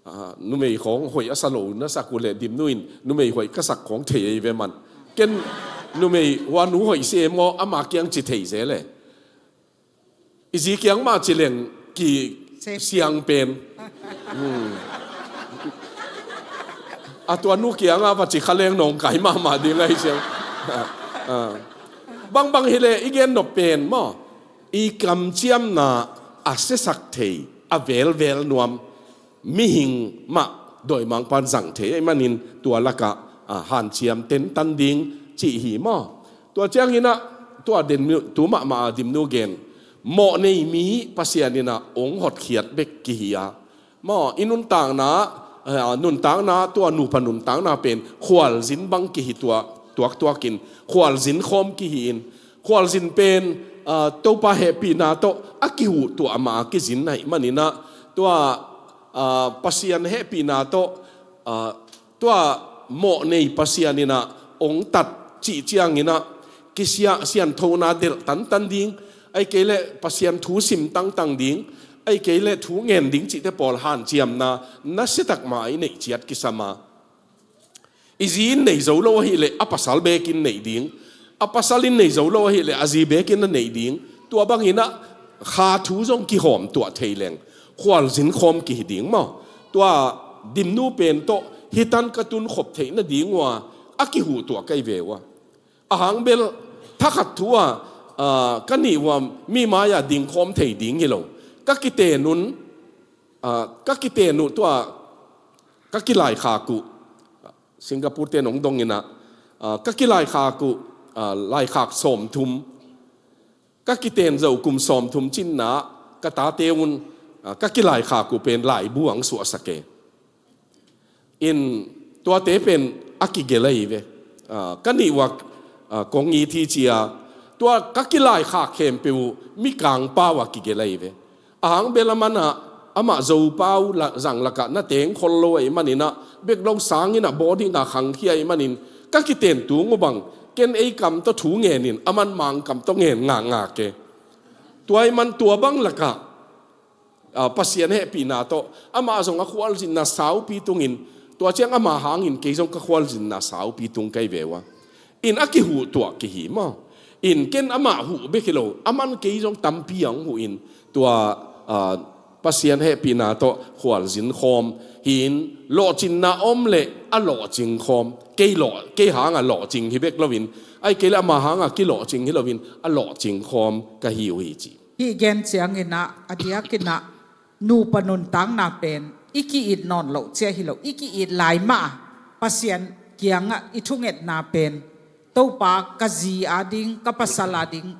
a, numei khawng hoih a sa lo na sak uh leh Dimnu in numei hoih ka sak khawng thei ahi ve man. Ken numei huanu hoih si e maw ama kiang ci thei zel e. I zi kiang mah ci leng ki siang pen. Hmm. A tua nu kiangah va ci kha leng nawngkai mahmah ding ahi siang. A, bangbang hi leh i gen nop pen maw. I kamciamna a siasak thei, a velvel nuam mihing mah dawimangpan zang thei ahih manin tua lakah, a, hanciam tentan ding cih hi maw. Tua cianginah tua den tu mahmah a Dimnu gen mawh nei mi Pasian inah ong hotkhiat bek kihi a. Maw, i nuntakna, eh, nuntakna, tua nupa nuntakna pen khualzin bang kihi tua, tuaktuakin khualzin khawm kihi in. Khualzin pen, ah, Topa hehpihna tawh a kihuh tuah mah a kizin ahih maninah, tua, ah, Pasian hehpihna tawh, ah, tua mawh nei Pasian inah ong tat cih cianginah kisiah sianthona delh tantan ding, ahih kei leh Pasian thu sim tangtang ding, Ahih kei leh thu ngen ding cihte pawl hanciamna nasiatak mah i neih ciat kisam a, i zi in nei zo lo ahih leh a pasal bek in neih ding, a pasal in nei zo lo ahih leh a zi bek in a neih ding. Tua bangin ah kha thu zong kihawm tuah thei leng khualzin khawm kihi ding maw? Tua Dimnu pen tawh hitan ka tun khop theih nading uh a a kihuh tuah ka hi ve uh a. Ahang bel thakhat thu a, aa, ka nih uh a mi mai-ah dingkhawm thei ding hi lo. Ka kiten un, aa, ka kiten uh tua, ka kilaikhak uh, Singapore-te in hong dong in ah, aa, ka kilaikhak uh, aa, laikhak sawmthum, ka kiten zo kum sawmthum cinna ka tate un, aa, ka kilaikhak uh pen laibu ang suahsak e. In tuate pen a kigelh ahi ve. Aa, ka nih uh a, aa, kong it hi ci a, tua ka kilaikhak khempeuh uh Mikang pau a kigelh ahi ve. Ahang bel a man ah amah Zopau la-, zang lakah na teng khol lo ahih manin ah, bek lo sangin ah boarding ah khangkhia ahih manin, ka kiten tung uh bang ken ei kam tawh thu ngen in a man Mang kam tawh ngen ngakngak e. Tua ahih man tua bang lakah, aa, Pasian hehpihna tawh amah zong a khualzinna saupi tungin, tua ciang ama hangin kei zong ka khualzinna saupi tung ka hi ve uh a. In a kihuh tuah kihi maw? In ken amah huh bek hi lo, a man kei zong tampi a hong huh in, tua, aa, Pasian hehpihna tawh khualzin khawm hi in, lawhcinna om leh a lawhcing khawm, kei lawh, kei hangah lawhcing hi bek loin, ahih kei leh ama hangah kilawhcing hi loin a lawhcing khawm ka hi uh hi ci. Hih gen ciangin ah, a diakin ah, nupa nuntakna pen i ki-it nawn loh cia hi lo, i ki-it lai mah a, Pasian kiangah i thungetna pen, Topa, ka zi ading, ka pasal ading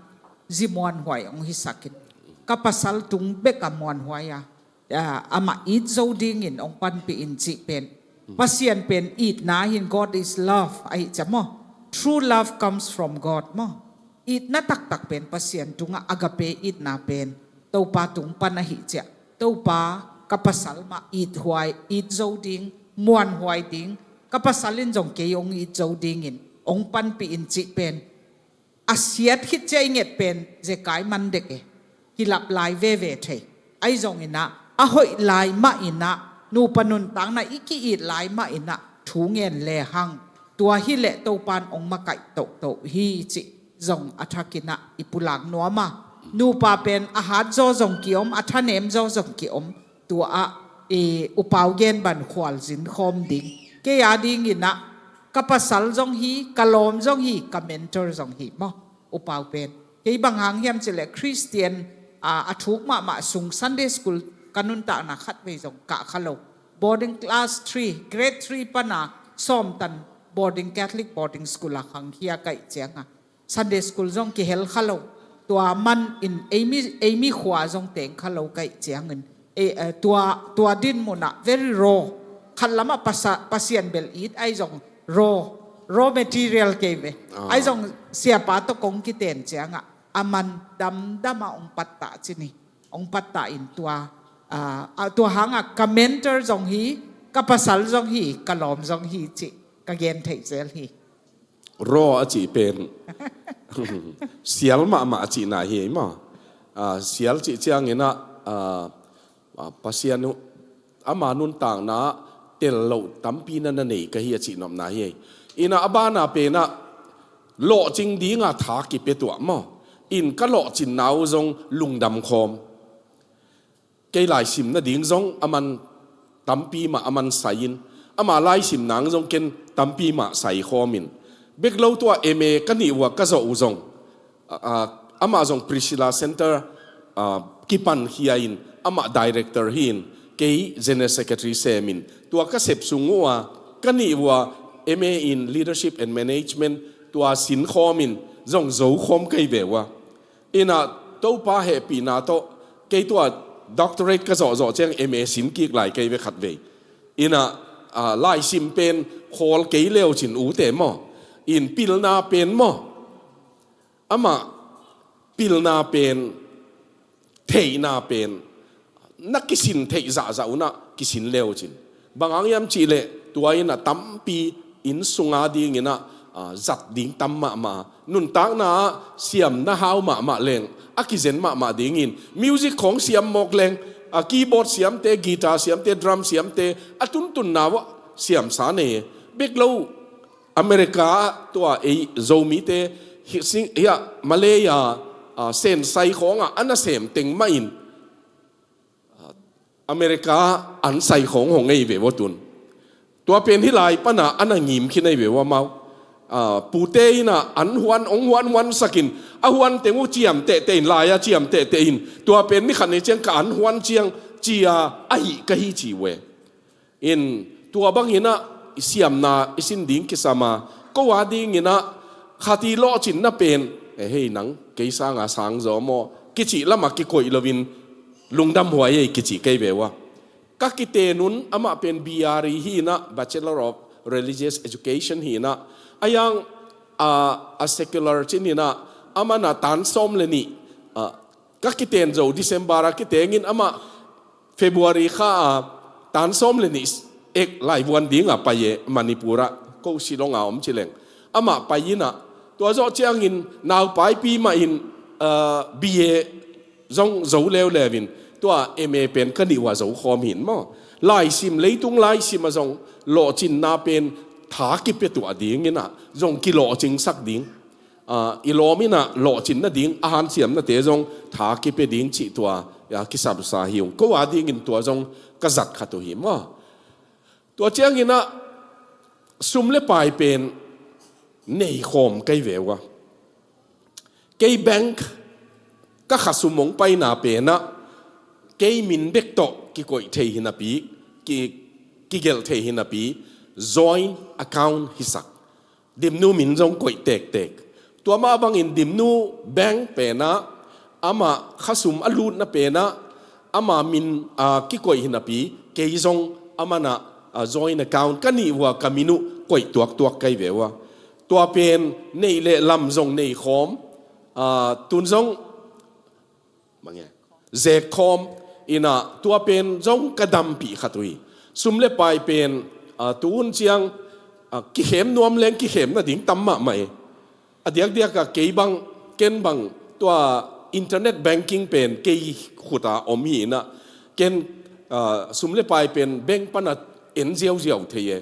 zi muanhuai hong hisak in, ka pasal tung bek a muanhuai a, aa, amah it zo dingin hong panpih in cih pen, Pasian pen itna hi in, God is love, ahih ciang maw? True love comes from God maw? Itna taktak pen Pasian tungah agape itna pen Topa tung pan ahih ciang, Topa, ka pasal mah ithuai, it zo ding, muanhuai ding, ka pasal in zong kei hong it zo dingin hong panpih in cih pen, a siat khit ciang i nget pen zekai man dek e. Kilap lai veve thei. Ahi zongin ah, a hoih lai mah in ah, nupa nuntakna i ki-it lai mah in ah thu ngen lehang, tua hi leh Topa in hong makaih tohtoh hi cih zong a thakin ah i pulak nuam a. Nupa pen a hatzaw zong ki-om, a thanemzaw zong ki-om. Tua ah, i, U Pau gen bang khualzin khawm ding. Kei adingin ah, ka pasal zong hi, ka lawm zong hi, ka mentor zong hi maw, U Pau pen. Kei bang hang hiam cih leh Christian, aa, a thuk mahmah sung Sunday school ka nuntakna khatvei zong kah kha lo. Boarding class three, grade three pan a sawmtan boarding, Catholic boarding school ah khangkhia ka hih ciang a, Sunday school zong kihel kha lo. Tua man in ei mi, ei mi khua zong teng kha lo ka hih ciangin, eh, eh, tua, tua dinmun ah very raw. Khat lamah pasa-, Pasian bel it, ahi zong raw, raw material kei ve. Ah. Ahi zong siapa tawh kong kiten ciangah, a man damdam ah hong pattah cin hi. Hong pattah in tua, ah, ah, tua hangah ka mentor zong hi, ka pasal zong hi, ka lawm zong hi cih ka gen theih zel hi. Raw a cih pen sial mahmah a cihna hi ei maw? Ah, sial cih ciangin ah, ah, ah, Pasian uh, ama nuntakna ah tel loh tampi na na nei ka hi a cihnopna hi ei. Inah a bana pen ah lawhcing dinga tha kipia tuah maw? In ka lawhcinna uh zong lungdam khawm. Kei laisim nading zong a man tampi mah a man sai in, ama laisim nang zong ken tampi mah sai khawm in. Bek lo tua M A ka nih uh a ka zawh uh zong, a, a, amah zong Priscilla Center, a, kipankhia in, amah director hi in, kei general secretary sem in. Tua ka sep sung uh a ka nih uh a M A in Leadership and Management tua sin khawm in zong zo khawm ka hi ve uh a. Inah Topa hehpihna tawh kei tua doctorate ka zawhzawh ciang M A sin kik lai kei ve khatvei. Inah, ah, laisim pen khawl kei leucin ute maw? In pilna pen maw? Amah pilna pen, theihna pen na kisin theih zahzah unah kisin leucin. Bang hang hiam cihleh tua inah tampi inn sunga dinginah ah, zat ding tam mahmah. Nuntakna ah siam na hau mahmah leng a kizen mahmah dingin music khawng siam mawk leng, ah, keyboard siamte, guitar siamte, drum siamte a tuntunna uh ah siamsa nei. Bek lo America ah tua ei Zomite hi, sing, hiah Malaya, ah, sensai khawngah a na sem teng mahin America an sai khawng hong ei ve ua tun. Tua pen hih lai pana a na ngim khin ei ve ua mau. Ah, pute in ah an huan, hong huan huan sakin a huan teng uh ciam tehteh in, lai-a ciam tehteh in, tua pen ni khat ni ciang ka an huan ciang cia ahi ka hi ci uh e. In tua bangin ah i siamna i sin ding kisam a, ko a dingin ah khat i lawhcinna pen, e hei nang kei sanga sang zaw maw, kicih lamah kikoih loin lungdam huai ei kicih kei ve ua. Ka kiten un amah pen B R E hi in ah, Bachelor of Religious Education hi in ah, a yang, ah, a secular cin hi in ah, amah na tan sawm le nih, ah, ka kiten zo December a kitengin amah February kha a tan sawm le nih ek laivuan dinga pai e, Manipur ah, ko Shillong a om ci leng. Amah pai in ah, tua zawh ciangin naupaipi mah in, ah, B A zong zo leuleu in, tua M A pen ka nih uh a zo khawm hi in maw. Laisim, leitung laisim ah zong lawhcinna pen tha kipia tuah dingin ah zong kilawhcingsak ding. Ah, i lawm in ah lawhcin nading a hanciamnate zong tha kipia ding cih tua, ah, kisapsa hi ung. Ko a dingin tua zong ka zat khat uh hi maw. Tua ciangin ah sum le pai pen nei khawm kei ve ua. Kei bank ka khasum hong paina pen ah kei min bek tawh kikoih thei hi napi, ki, kigelh thei hi napi, joint account hisak. Dimnu min zong koih tektek. Tua mah bangin Dimnu bank pen ah amah khasum a lutna pen ah ama min, ah, kikoih hi napi, kei zong amah na, ah, joint account ka nih uh a ka min uh koih tuaktuak kei ve ua. Tua pen neih le lam zong nei khawm, ah, tun zong bang e, zek khawm in ah tua pen zong ka dampih khat uh hi. Sum le pai pen, ah, tu hun ciang, ah, kikhem nuam leng kikhem nading tam mahmah e. A diakdiak ah kei bang, ken bang tua internet banking pen kei khut a om hi in ah, ken, ah, sum le pai pen bank pana en ziauziau thei e.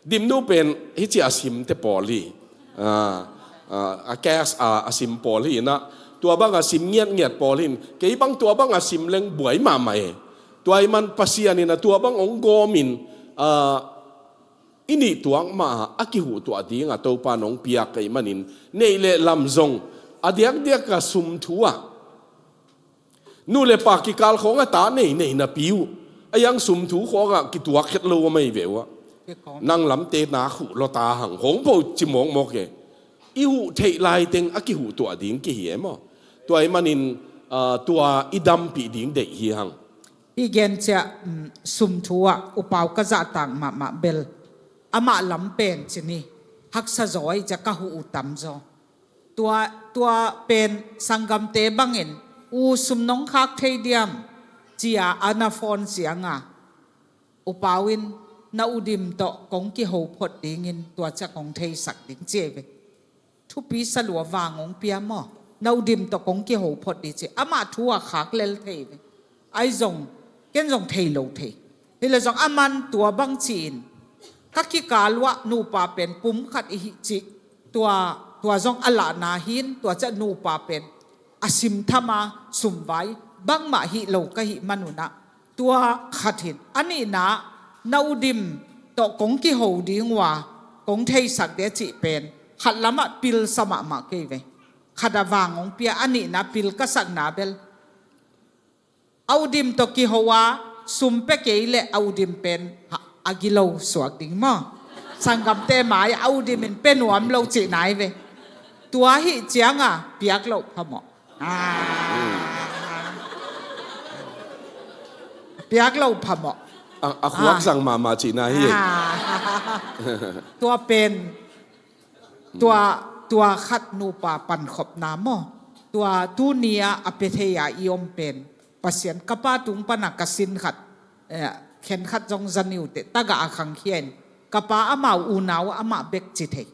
Dimnu pen hih ci a simte pawl hi. Ah, ah, a cash a, a sim pawl hi in ah, tua bang a sim ngiatngiat pawl hi in, kei bang tua bang a sim leng buai mahmah e. Tua ahih man Pasian in ah tua bang hong gawm in, ah, i nih tuak mah a kihuh tuah ding a Topa in hong piak ahih manin neih le lam zong a diakdiak a sum thu ah, nu le pa kikal khawng a ta nei nei napi uh, a yang sum thu khawngah kituak khet lo a mei ve uh ah. Nang lamte nak huh lawta hang hong po ci mawkmawk e. I huh theih laiteng a kihuh tuah ding kihi e maw. Tua ahih manin, ah, tua i dampih ding deih hi hang. Hih gen ciah, um, sum thu ah upau ka zahtak mahmah bel amah lam pen ci ni. Haksa zaw ahih ciah ka huh uh tam zaw. Tua, tua pen sanggamte bangin, u sum nong khak thei diam, ci-a a na phone cianga, upau in na udim tawh kong kiho phot dingin tua ciah kong theisak ding ci ei ve. Thupi sa lua, vang hong pia maw. Na udim tawh kong kiho phot ding ci. Amah thu a khak lel thei ve. Ai zong, ken zong thei lo thei. Hi le zong aman tua bang ci-in ka kikal uah nupa pen pum khat i hih cih. Tua, tua zong a lahna hi in, tua ciah nupa pen a sim thama sum vai bangmah hih lo ka hih manun ah, tua khat hi in. A nihna, na udim tawh kong kiho ding uh a kong theisak ding a cih pen khat lamah pil sa mahmah kei ve. Khat a vang hong pia, a nihna pil ka sakna bel a udim tawh kiho a sum pia kei leh a udim pen a, a gilo suak ding maw. Sanggamte mai a udim in pia nuam lo cih nai ve. Tua hih cianga piak loh phamawh. Ah. Piak loh phamawh. A, a khuak zang mahmah cihna hi. Ah. Tua pen, tua, tua khat nupa pankhopna maw. Tua tuni-a a pia thei-a i om pen Pasian, ka pa tung pana ka sin khat, eh, khen khat zong za niu teh, tagah a khangkhia in, ka pa amau unau amah bek ci thei.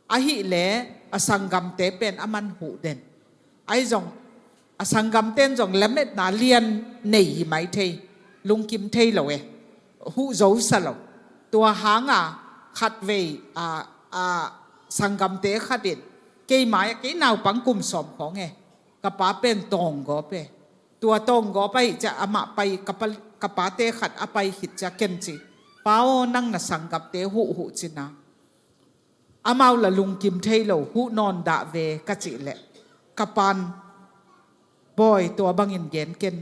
Ahih leh a sanggamte pen aman huh den. Ahi zong a sanggamte in zong lametna lian nei hi mai thei, lungkim thei lo e, huh zo sa lo. Tua hanga khatvei a, a sanggamte khat in kei mai-ah kei naupang kum sawm khawng e, ka pa pen tawnggawp e. Tua tawnggawp ahih ciang amah pai, ka pa, ka pate khat a pai khit ciang ken ci, "Pa aw, nang na sanggamte huh huh cin a, amau la lungkim thei lo, huh nawn dah ve," ka cih leh ka pan, "Bawi, tua bangin gen ken.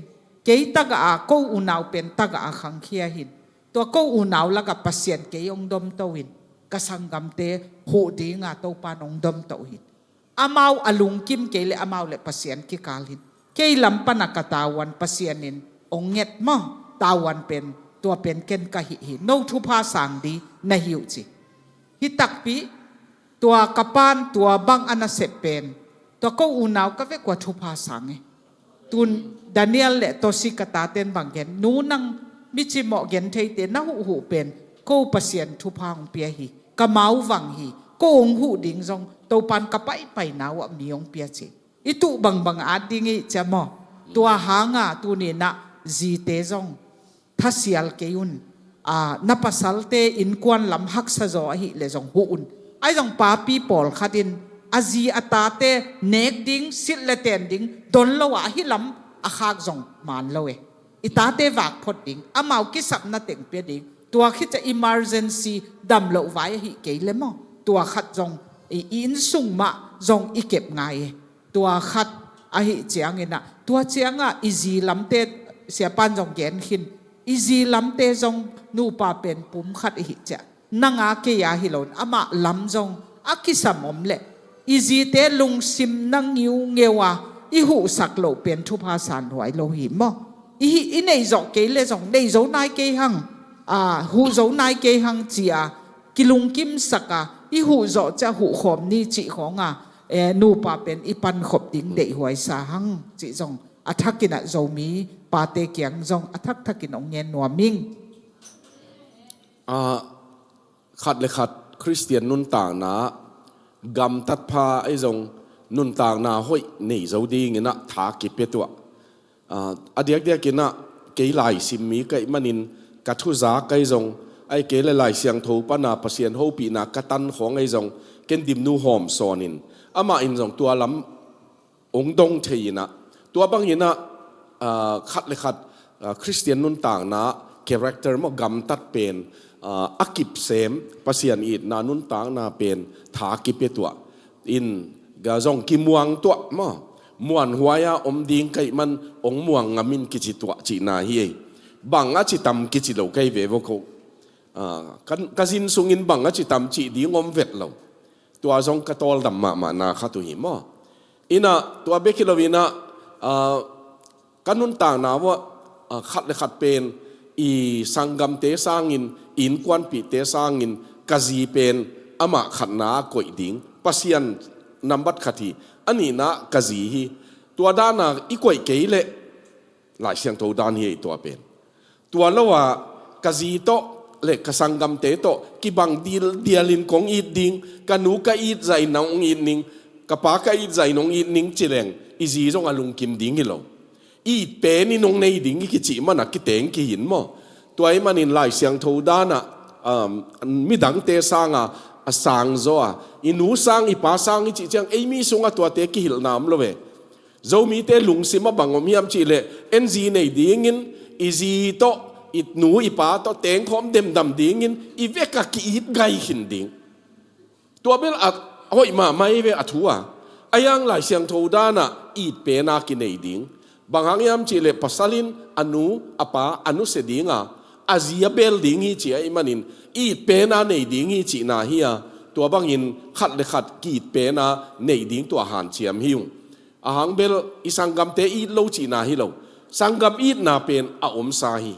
Kei tagah a, ko unau pen tagah a khangkhia hi in, tua ko unau lakah Pasian kei hong domto in, ka sanggamte huh dinga Topan hong domto hi in. Amau a lungkim kei leh amau le Pasian kikal hi in, kei lam pana ka tavuan Pasian in hong nget maw, tavuan pen tua pen ken ka hih hi, no thupha sang di na hi uh," ci. Hi takpi, tua ka pan tua bang a nasep pen, tua ko unau ka vek ua thupha sang e. Tun Daniel le Tosi ka taten bang gen, "Nu, nang mi cimawh gen theite na huhhuh pen ko Pasian thupha hong pia hi, ka mau vang hi, ko hong huh ding zong Topan ka paipaina uah mi hong pia," ci. I tuh bangbang at ding i hih ciang maw, tua hanga tuninah zite zong thasial kei un. A, na pasalte innkuan lam haksa zaw ahih leh zong huh un. Ahi zong papi pawlkhat in a zi a tate nek ding, silh le ten ding don lo ah, hih lam a khak zong maan lo e. I tate vak phot ding, amau kisapna teng pia ding. Tua khit ciang emergency dam loh vai ahih kei le maw, tua khat zong i, i inn sung mah zong i kep ngai e. Tua khat ahih cianginah, tua ciangah i zi lamte, siapan zong gen khin, i zi lamte zong nupa pen pum khat i hih ciang, nang a kei a hi loin amah lam zong a kisam om leh i zite lungsim na ngiungeu a i huhsak loh pen thupha sanhuai lo hi maw. I hih, i neih zawh kei le zong, "Nei zo nai kei hang, a, huh zo nai kei hang," ci-a kilungkimsak a, i huh zawh ciang huh khawm ni cih khawnga, e, nupa pen i pankhop ding deihhuai sa hang cih zong a thakinah Zomi pate kiang zong a thakthak in hong ngen nuam ing. A, khat le khat Khristian nuntakna gamtat pha ahi zong nuntakna hoih nei zo dinginah tha kipia tuah. A, a diakdiakinah kei laisim mi ka hih manin ka thuzak ahi zong, ahih kei le Lai Siangtho pana Pasian hopihna ka tan khawng ahi zong, ken Dimnu Hawm Sawnin amah in zong tua lam hong dong thei inah, tua banginah, a, khat le khat, a, Khristian nuntakna character maw, gamtat pen, a, a kipsem, Pasian itna nuntakna pen tha kipia tuah in, ga zong kimuang tuah maw, muanhuai-a om ding ka hih man hong muang ngam in kici tuah cihna hi ei. Bang a ci tam kici lo ka hi ve vo ko. A, ka, ka zin sungin bang a ci tam cih ding om vet lo. Tua zong ka tawldam mahmahna khat uh hi maw. Inah tua bek hi loinah, a, ka nuntakna uah, a, khat le khat pen i sanggamte sangin, i innkuanpihte sangin ka zi pen amah khatna a koih ding, Pasian nambat khat hi, a nihna ka zi hi. Tua dana i koih kei leh Lai Siangtho dan hi ei tua pen. Tua lo-a ka zi tawh le ka sanggamte tawh kibang dildialin kong it ding, ka nu ka it zahin nong it ning, ka pa ka it zahin nong it ning ci leng i zi zong a lungkim ding hi lo. It penin hong nei ding i kicih mana kiteng kihin maw. Tua ahih manin Lai Siangtho danah, um, midangte sanga a sangzaw a, i nu sang i pa sang i cih ciang ei mi sungah tuate kihilhna om lo ve. Zomite lungsim a bang om hiam cihleh, en zi nei dingin i zi tawh, i nu i pa tawh tengkhawm demdam dingin i vek a ki-it gai khin ding. Tua bel a hoih mahmah hi ve a thu a. A hiang Lai Siangtho danah it pena kinei ding. Bang hang hiam cihleh pasal in a nu, a pa, a nusia dinga, a zi a bel ding hi ci ahih manin it pena nei ding hi cihna hi a. Tua bangin khat le khat ki-it pena nei ding tua hanciam hi ung. Ahang bel i sanggamte it lo cihna hi lo. Sanggam itna pen a omsa hi.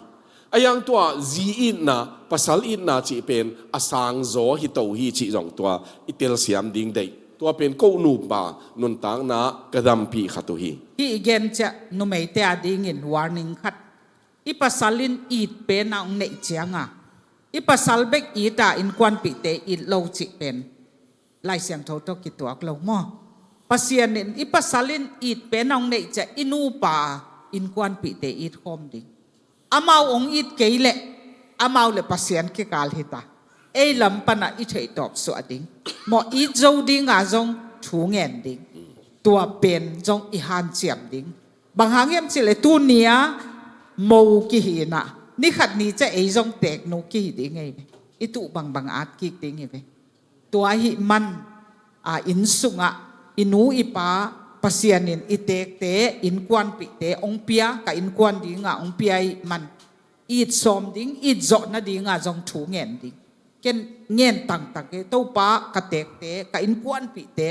A hiang tua zi itna, pasal itna cih pen a sangzaw hi to hi cih zong tua i telsiam ding deih. Tua pen ko nupa nuntakna ka dampih khat uh hi. Hih i gen ciah numeite a dingin warning khat. I pasal in it pena hong neih cianga, i pasal bek it a innkuanpihte it lo cih pen Lai Siangtho tawh kituak lo maw? Pasian in, i pasal in it pen a hong neih ciang i nupa innkuanpihte it khawm ding. Amau hong it kei leh amau le Pasian kikal hi ta. Ei lam panah i theihtawp suah ding. Mawh it zo dinga zong thu ngen ding. Tua pen zong i hanciam ding. Bang hang hiam cih leh tuni-a mo kihi inah, ni khat ni ciang ei zong teeknu kihi ding ei ve. I tuh bangbang at kik ding hi ve. Tua ahih man, a, inn sungah i nu i pa, Pasian in i teekte, innkuanpihte hong pia, ka innkuan dingah hong pia ahih man, it sawm ding, it zawh nadinga zong thu ngen ding. Ken ngen tangtang kei, Topa, ka teekte, ka innkuanpihte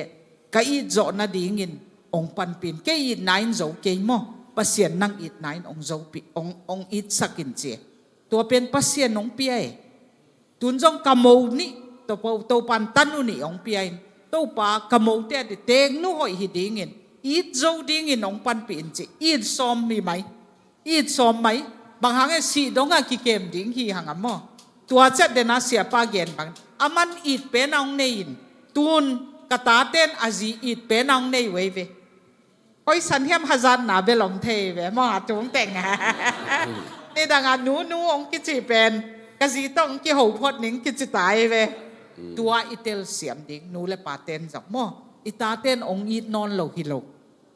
ka it zawh nadingin hong panpih in. Kei itna in zo kei maw, Pasian nang itna in hong zopih, hong, hong itsak in ci. Tua pen Pasian hong pia e. Tun zong ka mo nih, Topa, Topa in tanu nih hong pia in, Topa, ka mote a di teeknu hoih hi dingin, it zo dingin hong panpih in ci. It sawm hi mai. It sawm mai. Bang hang e, sih dongah kikem ding hi hang a maw? Tua ciat dena siapa gen bang, aman it pen a hong nei in, tun ka taten a zi it pen a hong nei uh ei ve. Koi san hiam hazatna bel om thei ve maw, a tung teng. Nidangah nu, nu hong kici pen, ka zi tawh hong kiho phot ning kici ta ei ve. Tua i telsiam ding, nu le paten zong maw? I taten hong it nawn lo hi lo.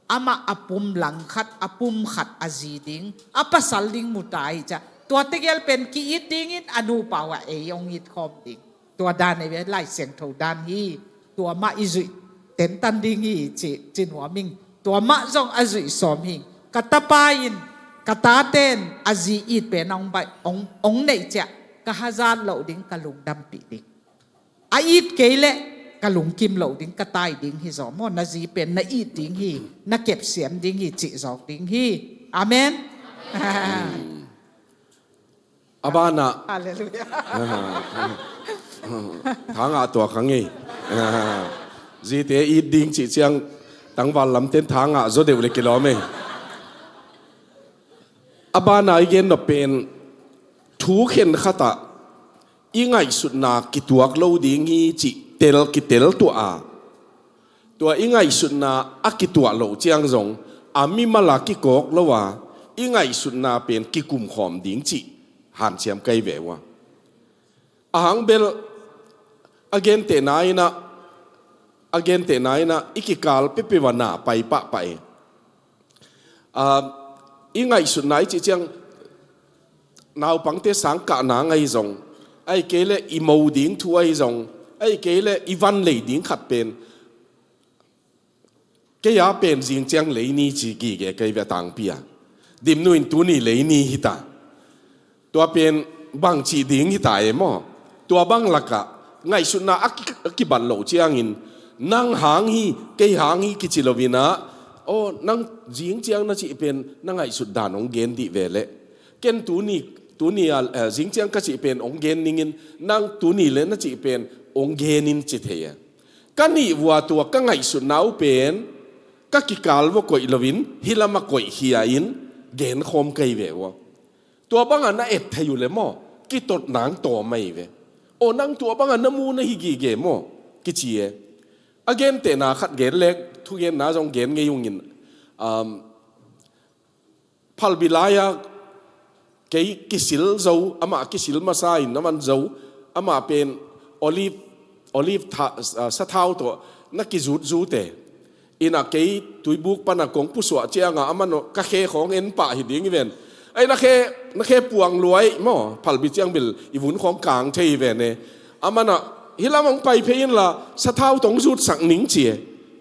Amah a pum langkhat, a pum khat a zi ding, a pasal ding mu ta hi ciah. Tua tegel pen ki-it dingin a nupa uh a ei hong it khawm ding. Tua dan ei ve, Lai Siangtho dan hi. Tua mah i zuih tentan ding hi ci, ci nuam ing. Tua mah zong a zuih sawm hi. Ka tapa in, ka taten a zi it pen a hong baih, hong, hong neih ciah, ka hazat loh ding, ka lungdampih ding. A it kei leh ka lungkim loh ding, ka tai ding hi zaw maw? Na zi pen na it ding hi, na kepsiam ding hi, cih zawk ding hi. Amen. A banah Halleluiah. Thangah tuak hang ei. Zite it ding cih ciang tangval lamten thangah zaw deuh le kilawm ei. A banah i gen nop pen thu khenkhatah i ngaihsutna kituak lo ding hi cih tel kitel tuah a, tua i ngaihsutna a kituah loh ciang zong a mimal a kikawk lo a, i ngaihsutna pen kikumkhawm ding cih hanciam kai ve uh a. A hang bel a gentehna inah, a gentehna inah i kikal peuhpeuh a na pai pahpah e. A, i ngaihsutna i cih ciang naupangte sangkahna ahi zong, ahih kei leh i mo ding thu ahi zong, ahih kei leh i van lei ding khat pen, kei a pen zing ciang lei ni ci gige kei ve a tangpi a. Dimnu in tuni lei ni hi ta. Tua pen bangci ding hi ta e maw? Tua bang lakah ngaihsutna a ki, a kibat loh ciangin nang hang hi, kei hang hi kici lo inah, aw, nang zing ciang na cih pen na ngaihsut dan hong gen dih ve leh. Ken tuni, tuni a, eh, zing ciang ka cih pen hong gen ningin, nang tuni le na cih pen hong gen in ci thei a. Ka nih vua tua ka ngaihsutna uh pen ka kikal vua koih loin, hih lamah koih khia in gen khawm kei ve ua. Tua bangah na et thei uh le maw, kitot nang tawm ahi ve. Aw, nang tua bangah na mu na hi gige maw, kici e. A gentehna khat gen lek, thugenna zong gen ngei ungin, um, phalbi lai-a kei kisil zo, amah kisil masa in a man zo, amah pen olive, olive tha, ah, sathau tawh na kizutzut e. Inah kei tuibuk pana kong pusuah cianga a man ka khe khawng en pah hi ding hi ven. Ai, na khe, na khe puang luai maw, phalbi ciang bel i vun khawng kang thei hi ven e. A manah hih lam hong pai phei inla sathau tawh hong zutsak ning ci e.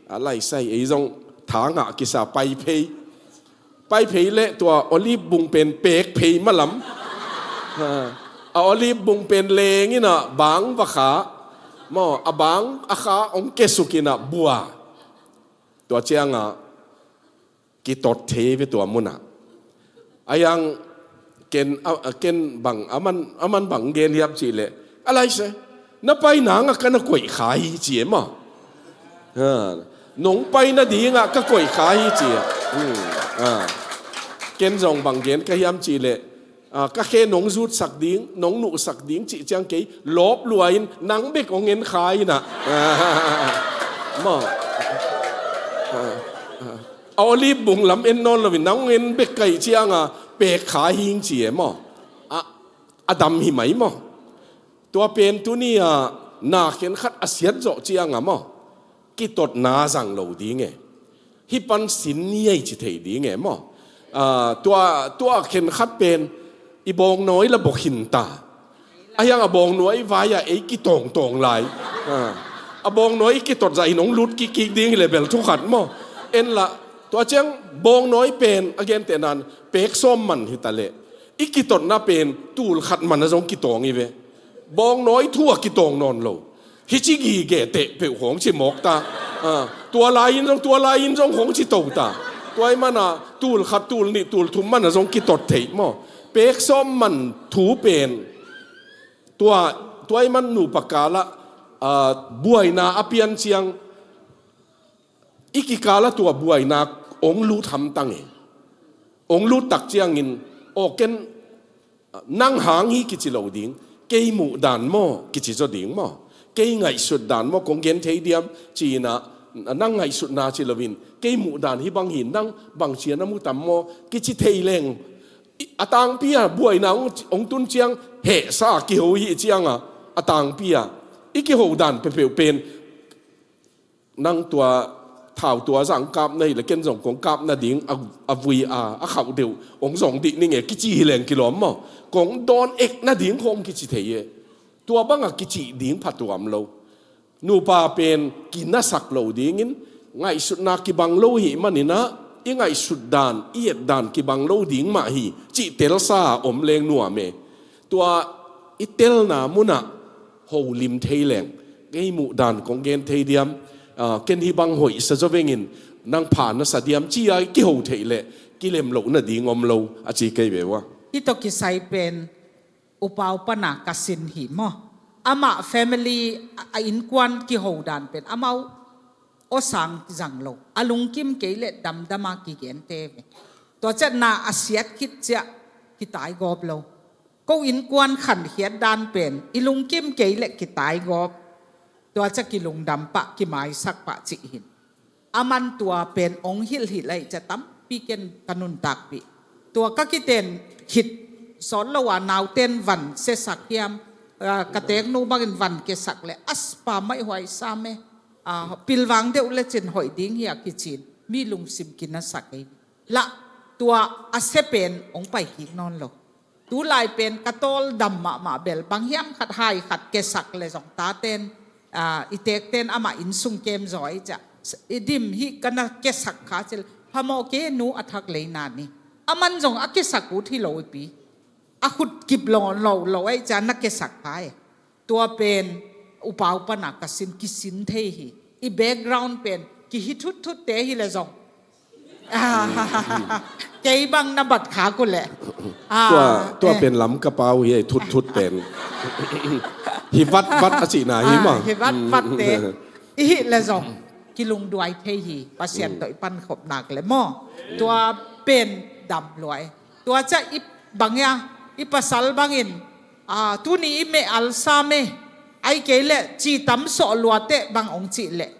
A laisai ei zong thangah kisa pai phei. Pai phei leh tua olive bung pen pek phei malam. Ha. A olive bung pen leng inah bang va kha. Maw, a bang a kha hong kesuk inah bua. Tua ciangah kitot thei ve tua munah. A yang ken, a, a ken bang, a man, a man bang gen hiam cih leh, a laise, na pai nangah ka na koih kha hi ci e maw. Ha, nong pai nadingah ka koih kha hi ci e. Hmm, ha. Ken zong bang gen ka hiam cih leh, Ah, ka khe nong zutsak ding, nong nuhsak ding cih ciang kei lawp lua in nang bek hong en kha in ah. Maw. Ah, ah. A olive bung lam en nawn loin nang hong en bek ka hih ciang a pek kha hing ci e maw. A, a dam hi mai maw. Tua pen tuni a na khenkhat a siat zawh ciang a maw, kitotna zang lo ding e. Hih pan sin ni ei ci thei ding e maw. Ah, tua, tua khenkhat pen i bawngnawi la bawk hin ta. A hiang a bawngnawi vai-ah ei kitawngtawng lai. Ah, a bawngnawi i kitot zah in hong lut kikkik ding hi le bel thu khat maw. En lah, tua ciang bawngnawi pen a gentehna in pek sawm man hi ta leh, i kitotna pen tul khat man a zong kitawng hi ve. Bawngnawi thu a kitawng nawn lo. Hih ci gige teh peuh khawng ci mawk ta. Ah, tua lai-in zong, tua lai-in zong khawng ci to ta. Tua ahih man a tul khat, tul nih, tul thum man a zong kitot thei maw. Pek sawm man thu pen tua, tua ahih man nupa kal ah, ah, buaina a pian ciang, i kikal ah tua buaina hong lut hamtang e. Hong lut tak ciangin, aw ken, nang hang hi kici lo ding, kei muhdan maw kici zaw ding maw. Kei ngaihsut dan maw, kong gen thei diam ci-in ah, nang ngaihsutna ci loin, kei muhdan hih bang hi, nang bang ci-a na mu tam maw kici thei leng, i, a tangpi a buaina hong, hong tun ciang hehsa a kiho hi ciang a, a tangpi a i kiho dan peuhpeuh pen, nang tua thau tua zah hong kap na hi leh ken zong kong kap nading a, a vui a, a khauh deuh hong zong dih ning e kici hi leng kilawm maw. Kong dawn ek nading khawng kici thei e. Tua bang a kici ding phatuam lo. Nupa pen kinasak lo dingin, ngaihsutna kibang lo hi manin ah, i ngaihsut dan, i et dan kibang lo ding mah hi cih telsa om leng nuam e. Tua i telna mun ah holim thei leng, kei muhdan kong gen thei diam, ah, ken hih bang hoihsa zaw vengin, nang pha na sa diam ci-a i kiho theih leh kilem loh nading om lo a ci kei ve ua. Hih tawh kisai pen upa uh pan a ka sin hi maw. Amah family a, a innkuan kiho dan pen amau aw sang zang lo, a lungkim kei leh damdam a kigente ve. Tua ciang na a siat khit ciang kitai gawp lo. Ko innkuan khankhiat dan pen i lungkim kei leh kitai gawp. Tua ciang kilungdam pah, kimaisak pah cih hi in. Aman tua pen hong hilh hi lai ciang tampi ken ka nuntakpih. Tua ka kiten khit sawt lo a, nauten van siasak hiam, ah, ka teeknu bangin van kiasak leh, a spa maih huai sam e. Ah, pilvang deuh lecin hoih ding hi a kici-in mi lungsim kinasak ei. Lah, tua a sia pen hong pai kik nawn lo. Tulai pen ka tawldam mahmah bel, bang hiam khat hai khat kiasak leh zong taten, ah, i teekten amah inn sung kem zaw ei ciah, i dim hih ka na kiasak kha ci leh, phamawh kei nu, a thak lei na ni. Aman zong a kiasak ut hi lo i pi. A khut kip lo lo lo ei ciah na kiasak kha e. Tua pen upa uh pan a ka sin, kisin thei hi. I background pen kihi thutthut te hi leh zong, ah, kei bang na bat kha ku leh, ah, tua, tua eh, pen Lamka pau hi, thutthut pen hi vatvat a cihna hi, ah, maw. Hi vatvat te. I hih leh zong kilungduai thei hi. Pasian tawh i pankhop nak leh maw. Tua pen dam lua e. Tua ciang i bang ia, i pasal bangin, ah, tuni i meh al sam e, ai kei leh ci tam sawh lua teh bang hong cih leh,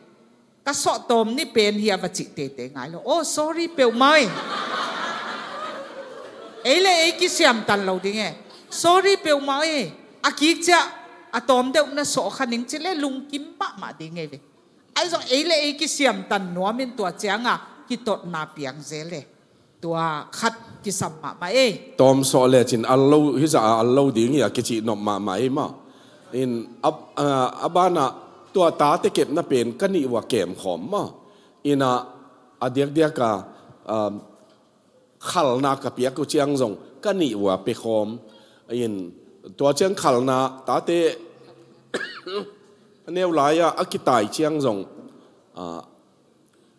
ka sawh tawm ni pen hi a va cih tete ngai lo. Oh, sorry peuhmah e. Ei leh ei kisiamtan lo ding e. Sorry peuhmah e. A kik ciang a tawm deuh na sawh kha ning ci leh lungkim mahmah ding e ve. Ahi zong ei leh ei kisiamtan nuamin tua ciang a kitotna piang zel e. Tua khat kisam mahmah ei. Tawm sawh lecin al lo, hizah a al lo ding hi a kicih nop mahmah ei maw. In a, a, a banah tua tate kepna pen ka nih uh a kemkhawm maw. In a, a diakdiak a, um, khalna ka piak uh ciang zong ka nih uh a pekhawm. In tua ciang khalna tate neu lai-ah a kitai ciang zong, ah,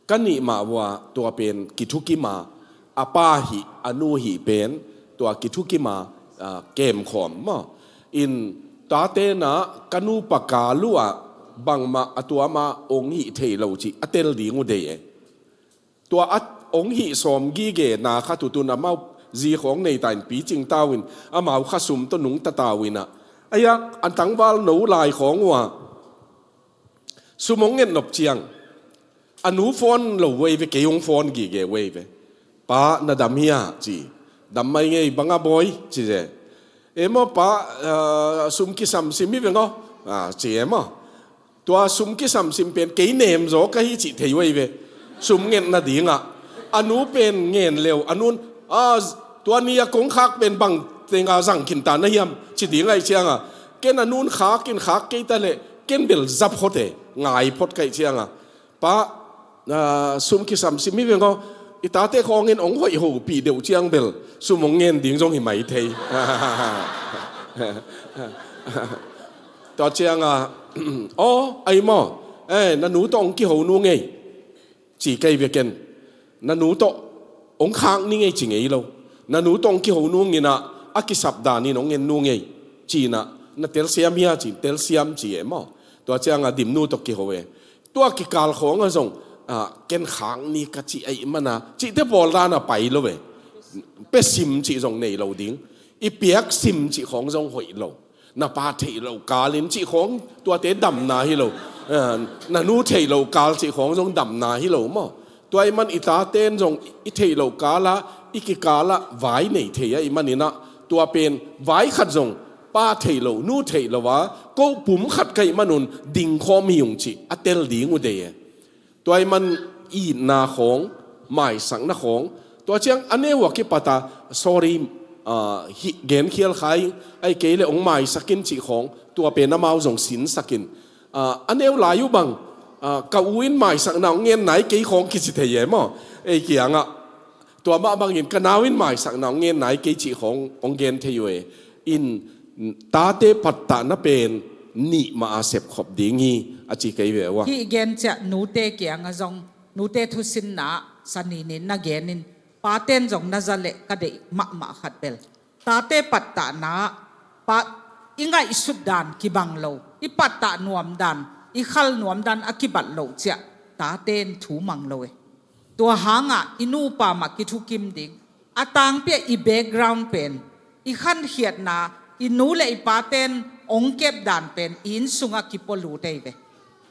ka nih mah uh a tua pen kithukim a, a pa hih, a nu hih pen tua kithukim a, ah, kemkhawm maw. In tate na ka nupa kal uh ah bangmah a tuam a hong hih thei lo cih a tel ding uh dei e. Tua a hong hih sawm gige na khat uh tun amau zi khawng nei ta in picing ta uh in, amau kha sum tawh nungta ta uh in ah. Aia, a tangval no lai khawng uh ah sum hong nget nop ciang, a nu phone lo uh ei ve, kei hong phone gige uh ei ve. Pa, na dam hia? Ci. Dam mai ngei, bang a bawi? Ci ze. E maw pa, ah, sum kisam sim hi veng aw. Ah, ci e maw. Tua sum kisam sim pen kei nem zaw ka hi cih thei uh ei ve. Sum nget nadingah a nu pen ngen leu, a nun, ah, tua ni a kong khak pen bang tenga zang khin ta na hiam, ci ding ahih ciangah, ken a nun khak in khak kei ta leh ken bel za phot e, ngai phot ka hih ciangah, pa, ah, sum kisam sim hi veng aw. I tate khawngin hong hoih hopih deuh ciang bel sum hong ngen ding zong hi mai thei. Tua ciangah, aw, ai maw, eh, na nu tawh hong kiho nu ngei, ci kei ve ken. Na nu tawh hong khak ni ngei ci ngei lo. Na nu tawh hong kiho nu ngin ah, a kisap danin hong ngen nu ngei, ci-in ah, na telsiam hia? Ci, telsiam ci e maw. Tua ciangah dim nu tawh kiho e. Tua kikal khawngah zong, ah, ken khak ni ka cih ahih mana, cihte pawl dan a pai lo e. Pe sim cih zong nei lo ding. I piak sim cih khawng zong hoih lo. Na pa theih loh kalin cih khawng tuate damna hi lo. Ah, na nu theih loh kal cih khawng zong damna hi lo maw. Tua ahih man i taten zong i theih loh kalah, i kikalah vai nei thei ahih manin ah, tua pen vai khat zong pa theih loh, nu theih loh a, ko pum khat ka hih manun dingkhawm hi ung cih a tel ding uh dei e. Tua ahih man itna khawng, maisakna khawng, tua ciang a neu a kipat a, sorry, ah, hih genkhial kha ing, ahih kei leh hong maisak in cih khawng, tua pen amau zong sinsak in. Ah, a neu lai uh bang, ah, ka u in maisakna hong ngen nai kei khawng kici thei e maw. Ei kiangah, tua mah bangin ka nau in maisakna hong ngen nai kei cih khawng hong gen thei uh e. In, tate pattahna pen nih mah a sepkhop ding hi, a ci kei ve uh a. Hih gen ciah nute kiangah zong, nute thusinna ah Sani nin na gen in, paten zong na za leh ka deih mahmah khat bel, tate pattahna ah, pa, i ngaihsut dan kibang lo, i pattah nuam dan, i khal nuam dan a kibat loh ciah, taten thu mang lo e. Tua hangah i nupa mah kithukim ding, a tangpi ah i background pen, i khankhiatna, i nu le i paten hong kep dan pen i inn sungah kipualut ei ve.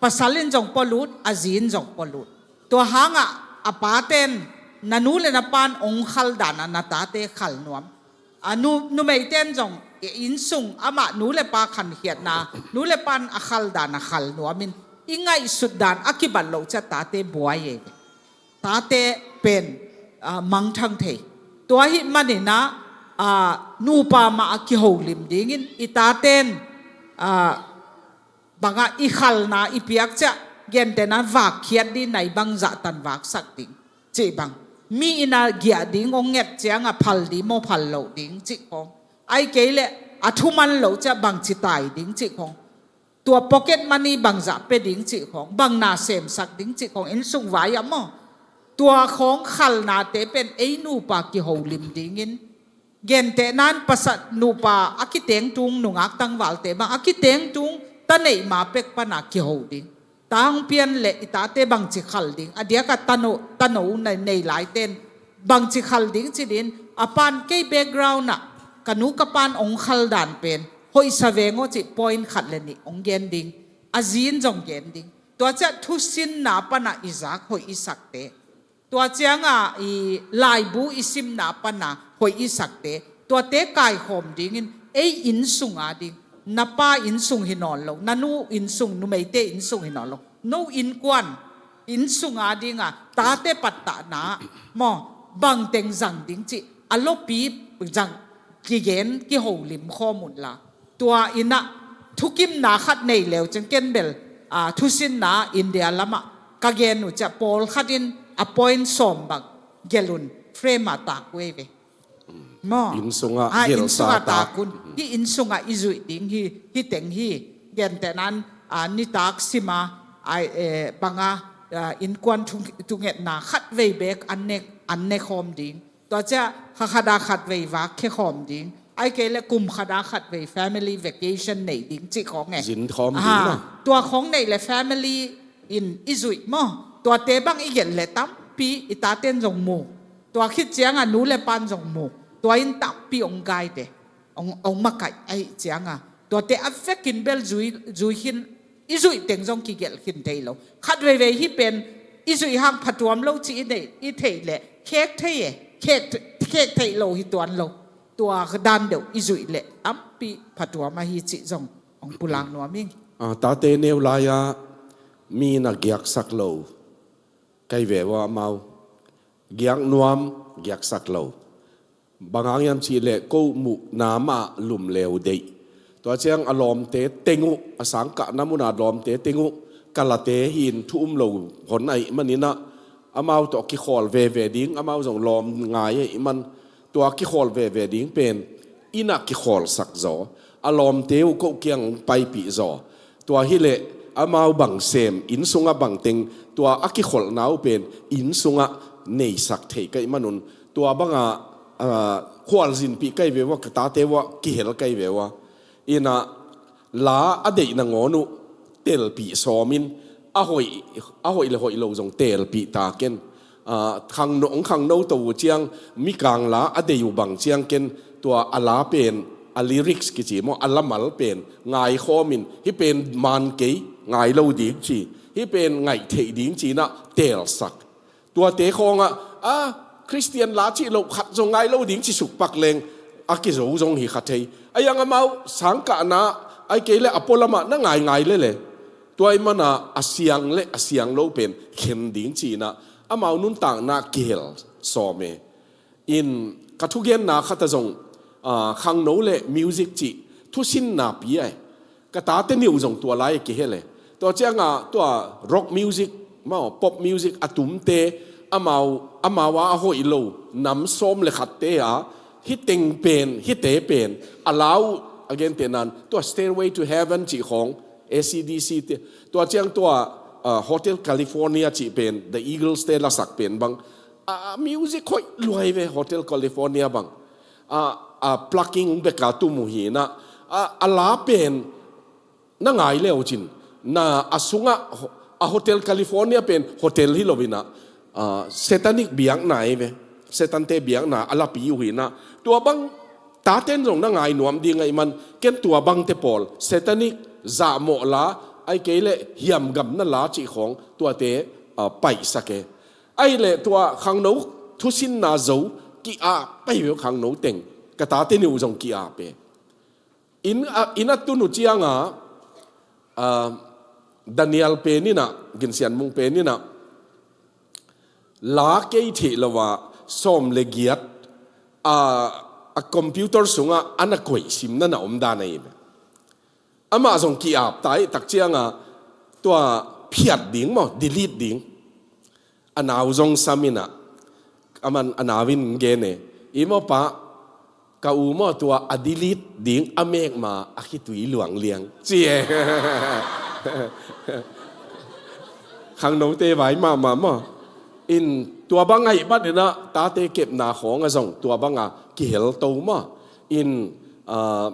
Pasal in zong pualut, a zi in zong pualut. Tua hangah a paten, na nu le na pan hong khal dan ah na tate khal nuam. A nu, numeiten zong, e, inn sung, amah nu le pa khankhiatna, nu le pan a khal dan a khal nuam in, i ngaihsut dan a kibat loh ciah tate buai ei ve. Tate pen, ah, mangthang thei. Tua ahih manin ah, ah, nupa mah a kiholim dingin i taten, ah, bangah i khalna i piak ciah, gentehna vakkhiat ding, nai bangzah tan vaksak ding cih bang. Mi in a giah ding hong nget ciangah phal ding maw, phal loh ding cih khawng. Ahih kei leh a thuman loh ciah bangci tai ding cih khawng. Tua pocket money bangzah pia ding cih khawng, bang na semsak ding cih khawng, inn sung vai ah maw. Tua khawng khalnate pen ei nupa kiholim dingin, gentehna in pasal nupa a kitengtung, nungak tangvalte bang a kitengtung, ta neih ma pek pan a kiho ding. Ta hong pian leh i tate bangci khal ding, a diakah tano, tano na nei laiten bangci khal ding ci dingin, a pan kei background ah ka nu ka pan hong khal dan pen hoihsa veng aw cih point khat le nih hong gen ding. A zi in zong gen ding. Tua ciah thusinna pan a i zak hoih i sakte, tua ciangah i laibu i simna pan a hoih i sakte, tuate kaikhawm dingin ei inn sung a ding, na pa inn sung hi nawn lo, na nu inn sung, numeite inn sung hi nawn lo, no innkuan inn sung a dingah tate pattahna maw, bangteng zang ding cih a lopi zang kigen kiholim khawm unla. Tua in ah thukimna khat nei leu ciang ken bel, ah, thusinna India lamah ka gen uh ciah pawlkhat in a point sawm bang gelh un, frame ah tak uh ei ve. Maw? Inn sungah, ah, gelhsa inn sungah tak un. Hih inn sungah i zuih ding hi, hih teng hi. Gentehna in, ah, nitak sima, ah, eh, banga, ah, innkuan thu, thungetna khat vei bek an ne, an ne khawm ding. Tua ciah kha khat a khat vei vak khia khawm ding. Ahih kei leh kum khat a khat vei family vacation nei ding cih khawng e. Zin khawm ding maw. Tua khawng neih leh family in i zuih maw. Tuate bang i gelh leh tampi i taten zong mu. Tua khit ciangah nu le pan zong mu. Tua in tampi hong guide, hong, hong makaih ahih cianga, tuate a vekin bel zui, zui khin, i zuih teng zong kigelh khin thei lo. Khat veivei hih pen i zuih hang phatuam lo cih i neih, i theih leh khek thei e, khek, khek theih lo hi tuan lo. Tua dan deuh i zuih leh tampi phatuam ahi cih zong hong pulak nuam ing. Ah, tate neu lai-a mi na giaksak lo kai ve ua amau. Giak nuam, giaksak lo. Bang hang hiam cih leh ko muhna mah lum leu deih. Tua ciang a lawmte teng uh, a sangkahna muna lawmte teng uh, kalate hi in thu um lo hon ahih manin ah, amau tawh kikhawl veve ding, amau zong lawm ngai ahih man, tua kikhawl veve ding pen inn ah kikhawlsak zaw, a lawmte uh ko kiang hong paipih zaw. Tua hileh amau bang sem, inn sungah bang teng, tua a kikholhna uh pen inn sungah neisak thei ka hih manun, tua banga, ah, khualzinpih ka hi ve ua, ka tate uah kihel ka hi ve ua. Inn ah la a deih nangawn uh telpih sawmin, a hoih, a hoih le hoih lo zong telpih ta ken. Ah, khangno, hong khangno to uh ciang, mikang la a deih uh bang ciang ken, tua a la pen, a lyrics kici maw, a lamal pen ngaikhawmin, hih pen man kei, ngai lo ding ci, hih pen ngaih theih ding ci-in ah telsak. Tuate khawngah, a, Khristian la cih loh khat zong ngai lo ding ci sukpak leng, a kizo zong hi kha thei. Ahi hang amau sangkahna, ahih kei leh a pualamah na ngaingai lele, tua ahih mana a siang le a siang lo pen khen ding ci-in ah amau nuntakna kihel sawm e. In ka thugenna khat ah zong, ah, khangno le music cih thusinna pi ai. Ka tate nih uh zong tua lai a kihel e. Tua cianga tua rock music maw, pop music a tumte, amau, amau a a hoih lo nam sawm le khatte a, hih teng pen, hihte pen, a la uh a gentehna in, tua Stairway to Heaven cih khawng, A C D C te, tua ciang tua, ah, Hotel California cih pen, The Eagles te lasak pen bang, a, a music hoih luai ve, Hotel California bang. A, a plucking beka tum uh hi-in ah, a, a la pen na ngai le uh cin, na a sungah ho-, a Hotel California pen hotel hi lo-in ah, ah, satanic biakna hi ve. Satan te biakna a lapi uh hi-in ah. Tua bang taten zong na ngai nuam ding ahih man, ken tua bangte pawl, satanic, zahmawh la, ahih kei leh hiamgamna la cih khawng, tuate, ah, paihsak e. Ahih leh tua khangno thusinna zo, ki-ap pai ve uh khangno teng. Ka tate nih uh zong ki-ap e. Inn a, inn a tun uh cianga, ah, Daniel pen in ah, Gin Sian Mung pen in ah, la kei theih lo a, sawm le giat, ah, a computer sungah a na koih simna na om dan ahi ve. Amah zong ki-ap ta ahih tak cianga, tua phiat ding maw, delete ding. A nau zong sam in ah, aman a nau in gen e, i maw pa, ka u maw tua a delete ding a mek ma a khitui luang liang, ci e. Khangnote vai mahmah maw. In tua bang ahih manin ah, tate kepna khawng ah zong tua banga kihel to maw. In, ah,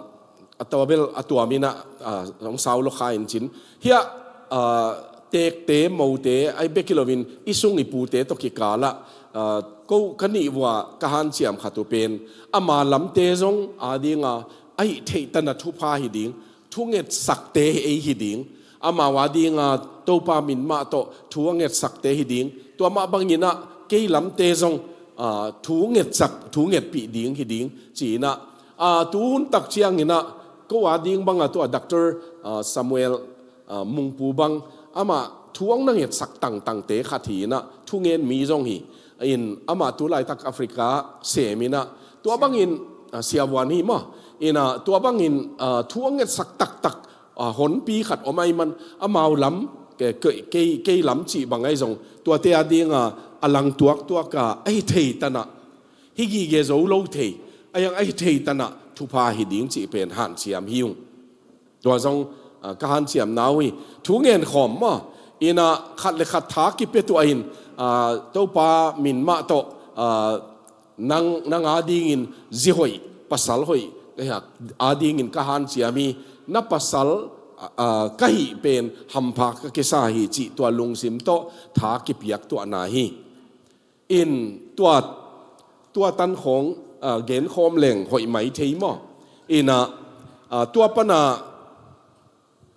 a tua bel a tuam in ah, ah, hong sau lo kha in cin. Hiah, ah, teekte, mote, ahih bek hi loin i sung i pute tawh kikal ah, ah, ko ka nih vua ka hanciam khat uh pen, ama lamte zong adinga, ahih theih tan a thupha hi ding, thungetsakte ei hi ding, amau adinga Topa min mah tawh thu a ngetsakte hi ding, tua mah bangin ah kei lamte zong, ah, thu ngetsak, thu ngetpih ding hi ding, ci-in ah, ah, tu hun tak ciangin ah, ko ading banga tua Doctor, ah, Samuel, ah, Mungpu bang, amah thu hong na ngetsak tangtangte khat hi-in ah, thungen mi zong hi. In amah tu laitak Africa sem in ah, tua bangin, ah, siavuan hi maw. In ah, tua bangin, ah, thu hong ngetsak taktak, ah, honpi khat om ahih man, amau lam, ke-, ke-, kei, kei lam cih bang ahi zong, tuate adinga, a lang tuaktuak a, ahih thei tan ah, hi gige zo lo thei, ahih hang ahih thei tan ah, thupha hi ding cih pen hanciam hi ung. Tua zong, ah, ka hanciamna uh hi. Thu ngen khawm maw. In ah khat le khat tha kipia tuah in, ah, Topa min mah tawh, ah, nang, nang adingin zi hoih, pasal hoih, eh, adingin ka hanciam hi. Na pasal, ah, ka hih pen hampha ka kisa hi cih tua lungsim tawh tha kipiak tuahna hi. In tua, tua tan khawng, ah, genkhawm leng hoih mai thei maw? Inah, ah, tua pana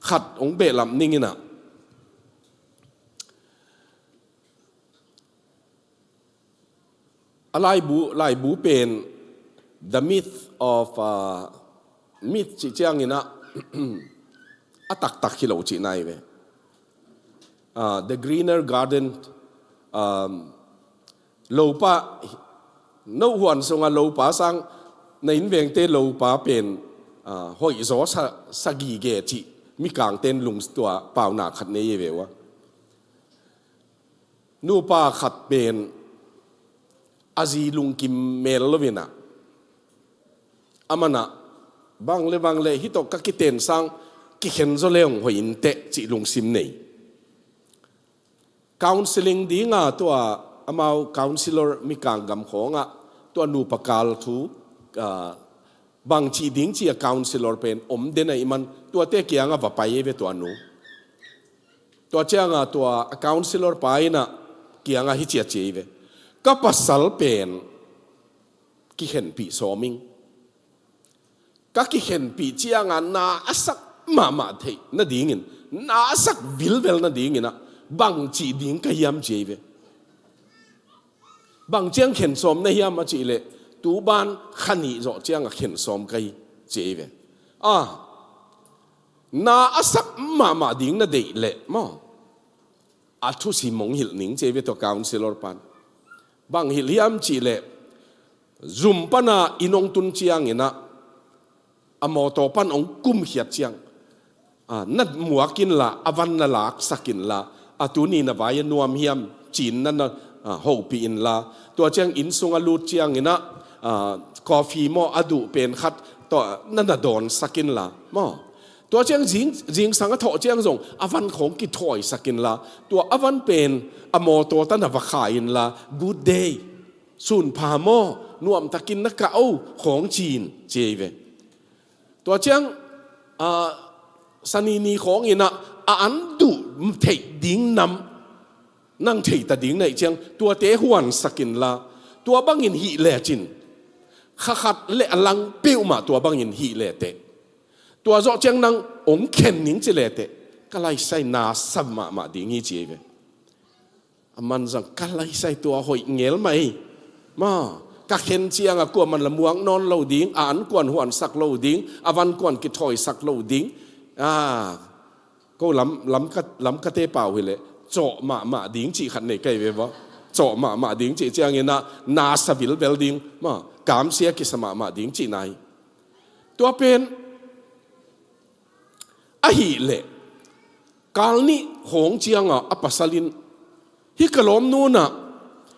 khat hong behlap ning inah, a laibu, laibu pen The Myth of, ah, Myth cih cianginah a taktak hi lo cihna hi ve. Ah, The Greener Garden, um, lopa, no huan sunga lopa sang, na innvengte lopa pen, ah, hoihzaw sa, sa gige cih mikangten lungtua pauna khat nei hi ve ua. Nupa khat pen a zi lungkim mel lo inah, a manah bang le bang le hih tawh ka kiten sang kikhen zaw le hong hoih inteh cih lungsim nei. Counselling dinga tua amau counsellor mikang gam khawngah tua nupa kal thu, ah, bang cih ding ci a counsellor pen om den ahih man tuate kiangah va pai ei ve tua nu. Tua cianga tua a counsellor pa inah kiangah hi ciat ci ei ve. Ka pasal pen kikhenpih sawm ing. Ka kikhenpih cianga na a sak mahmah theih nadingin, na a sak vilvel nadinginah bang cih ding ka hiam ci ei ve. Bang ciang khen sawm na hiam a cih leh, tu ban kha nih zawh cianga khen sawm ka hi ci ei ve. Ah, na a sak mahmah ding na deih leh maw, a thusim hong hilh ning ci ei ve tua counsellor pan. Bang hilh hiam cih leh, zum pana inn hong tun cianginah a mawtaw pan hong kumkhiat ciang, ah, na muak inla, a van na laksak inla, a tuni na vai a nuam hiam ci-in na na, ah, hopih inla, tua ciang inn sung a lut cianginah, ah, coffee maw a duh pen khat tawh na na dawnsak inla maw. Tua ciang zing, zingsang a thawh ciang zong a van khawng kithawisak inla, tua a van pen a mawtaw ta na va kha inla, "Good day, sun pha maw, nuamtakin na kah o," khawng ci-in ci ei ve. Tua ciang, ah, sanini khawnginah a an duh theih ding nam nang theita ding na hih ciang tuate huansak inla, tua bangin hih lecin kha khat le a lang peuhmah tua bangin hih leteh, tua zawh ciang nang hong khen ning ci leteh, ka laisai na sa mahmah ding hi ci ei ve. A man zang ka laisai tua hoih ngel mah ei. Maw, ka khen cianga kuaman la muak nawn lo ding, a an kuan huansak lo ding, a van kuan kithawisak lo ding. Ah, ko lam, lam ka, lam kate pau hileh cawh mahmah ding cih khat nei ka hi ve vaw. Cawh mahmah ding cih cianginah na sa vilvel ding, maw, kamsia kisa mahmah ding cihna hi. Tua pen ahih leh, kal nih khawng cianga a pasal in, "Hih ka lawmnu inah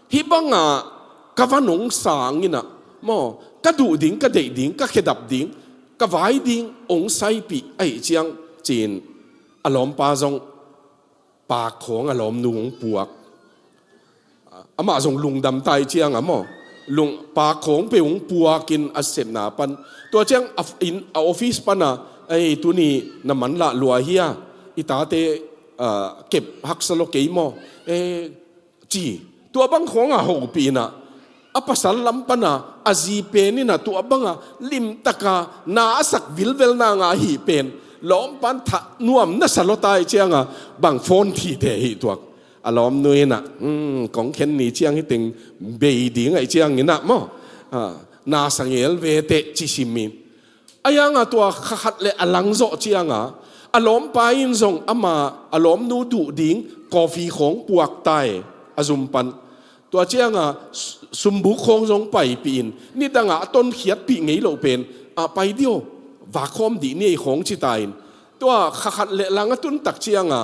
hih banga ka van hong sang inah maw, ka duh ding, ka deih ding, ka khedap ding, ka vai ding hong saipih ahih ciang," ci-in a lawmpa zong pak khawng a lawmnu hong puak. Amah zong lungdam ta ih cianga maw, lung, pak khawng peuh hong puakin a sepna pan. Tua ciang a, in, a office pana, "Ei, tuni na manlah lua hia, i tate, ah, kep haksa lo kei maw?" Eh, ci. Tua bang khawnga hopih inah, a pasal lam pana a zi pen inah tua banga limtaka na a sak vilvel nanga ahih pen lawmpan thah nuam na sa lawta ih cianga bang phone thite hih tuak. A lawmnu inah, "Hmm, kong khen ni ciang hih teng bei ding ahih cianginah maw, ah, na sa ngel veteh," ci simin. A yanga tua kha khat le a lang zawh cianga a lawmpa in zong ama a lawmnu duh ding coffee khawng puak ta e, a zum pan. Tua cianga su-, sumbuk khawng zong paipih in, nidanga a tonkhiatpih ngei loh pen, "Ah, pai dih aw, vakhawm dih ni ei," khawng ci ta in. Tua kha khat le lang a tuntak cianga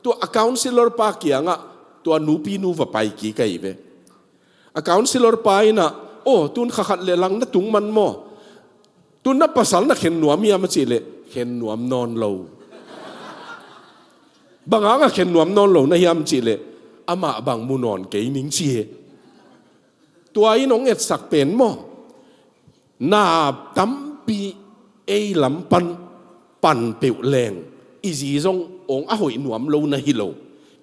tua a counsellor pa kiangah tua nupinu va pai kik ahi ve. A counsellor pa inah, "Aw, tun kha khat le lang na tung man maw? Tun na pasal na khen nuam hiam?" a cih leh, "Khen nuam nawn lo." "Bang hanga khen nuam nawn lo na hiam?" cih leh, "Amah bang mu nawn kei ning," ci hi. Tua in hong etsak pen maw, na tampi ei lam pan pan peuh leng, i zi zong hong a hoih nuam lo na hi lo,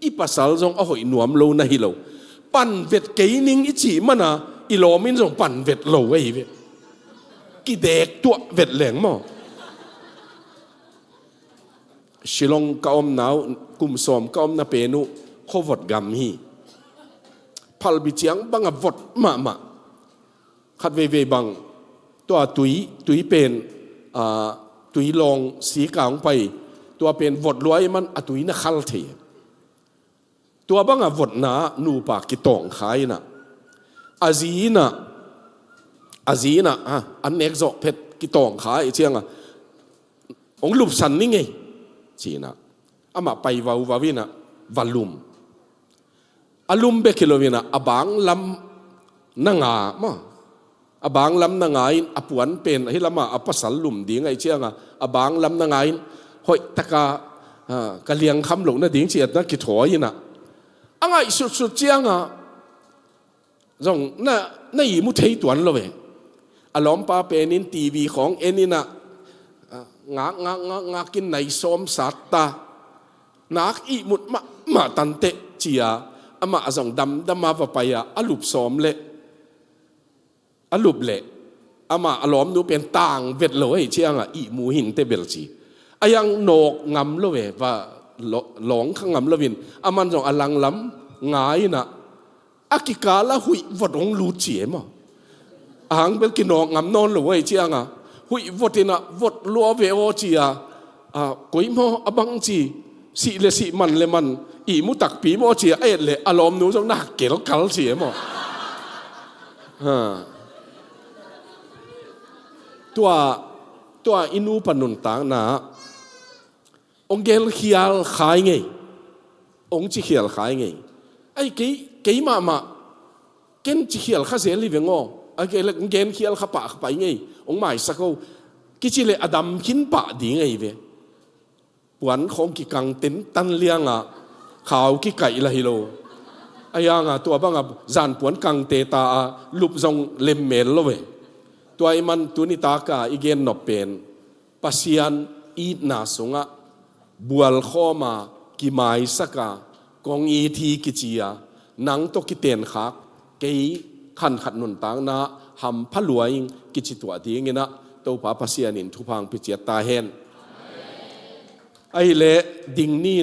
i pasal zong a hoih nuam lo na hi lo. Pan vet kei ning i cih mana I lawm in zong pan vet lo ahi ve. Kidek tuah vet leng maw. Shillong ka omna uh, kum sawm ka omna pen uh, khuavot gam hi. Phalbi ciang bang a vot mahmah. Khat veivei bang, tua tui, tui pen, ah, tui lawng sika hong pai, tua pen vot lua ahih man a tui na khal thei. Tua bang a votna nupa kitawng kha in ah, a zi in ah, a zi in ah, ah, an nek zawh phet kitawng kha ahih ciang a, hong lupsan ning ei, ci in ah, amah pai vauvau in ah, va lum. A lum bek hi lo in ah, a bang lam na nga maw. A bang lam na nga in, a puan pen, ahi lam ah a pasal lum ding ahih ciang a, a bang lam na nga in, hoih tak a, ah, ka liangkham loh nading ci-in ah kithawi in ah, a ngaihsutsut ciang a, zong na, na ihmu thei tuan lo ve. A lawmpa pen in TV khawng en in ah, ah, ngak, ngak, ngak, ngak in nai sawm sat ta. Nak ihmut mahmah tanteh ci a, amah zong damdam a va pai a, a lup sawm leh, a lup leh, amah a lawmnu pen tang vet lo ahih ciang a, ihmu hinteh bel ci. A yang nawk ngam lo ve, va lo-, lawng kha ngam lo in, aman zong a langlam nga in ah, a kikal ah huih vot hong lut ci e maw. A hang bel kinawk ngam nawn lo ahih ciang a, huih vot in ah vot lua ve aw ci a, a, koi maw a bang ci, sih le sih, man le man, ihmu takpi maw ci a, a et leh a lawmnu zong na hak kelkal ci e maw. Ha. Tua, tua i nupa nuntakna ah hong gen khial kha ing ei. Hong ci khial kha ing ei. Ai, kei, kei mahmah, ken ci khial kha zel hi veng aw. Ai, kei leh hong gen khial kha pah, kha pah ing ei. Hong maisak o. Kici leh a dam khin pah ding ahi ve. Puan khawng kikang tentan liang a, khau kikaih lah hi lo. A yang a, tua bang a zan puan kangte ta a, lup zong lemmel lo ve. Tua ahih man tuni tak a i gen nop pen, Pasian itna sungah bualkhawm a, kimaisak a, kong it hi kici a, nang tawh kitenkhak kei khankhat nuntakna hampha lua ing kici tuah ding in ah, Topa Pasian in thupha hong pia ciat ta hen. Ahih leh ding ni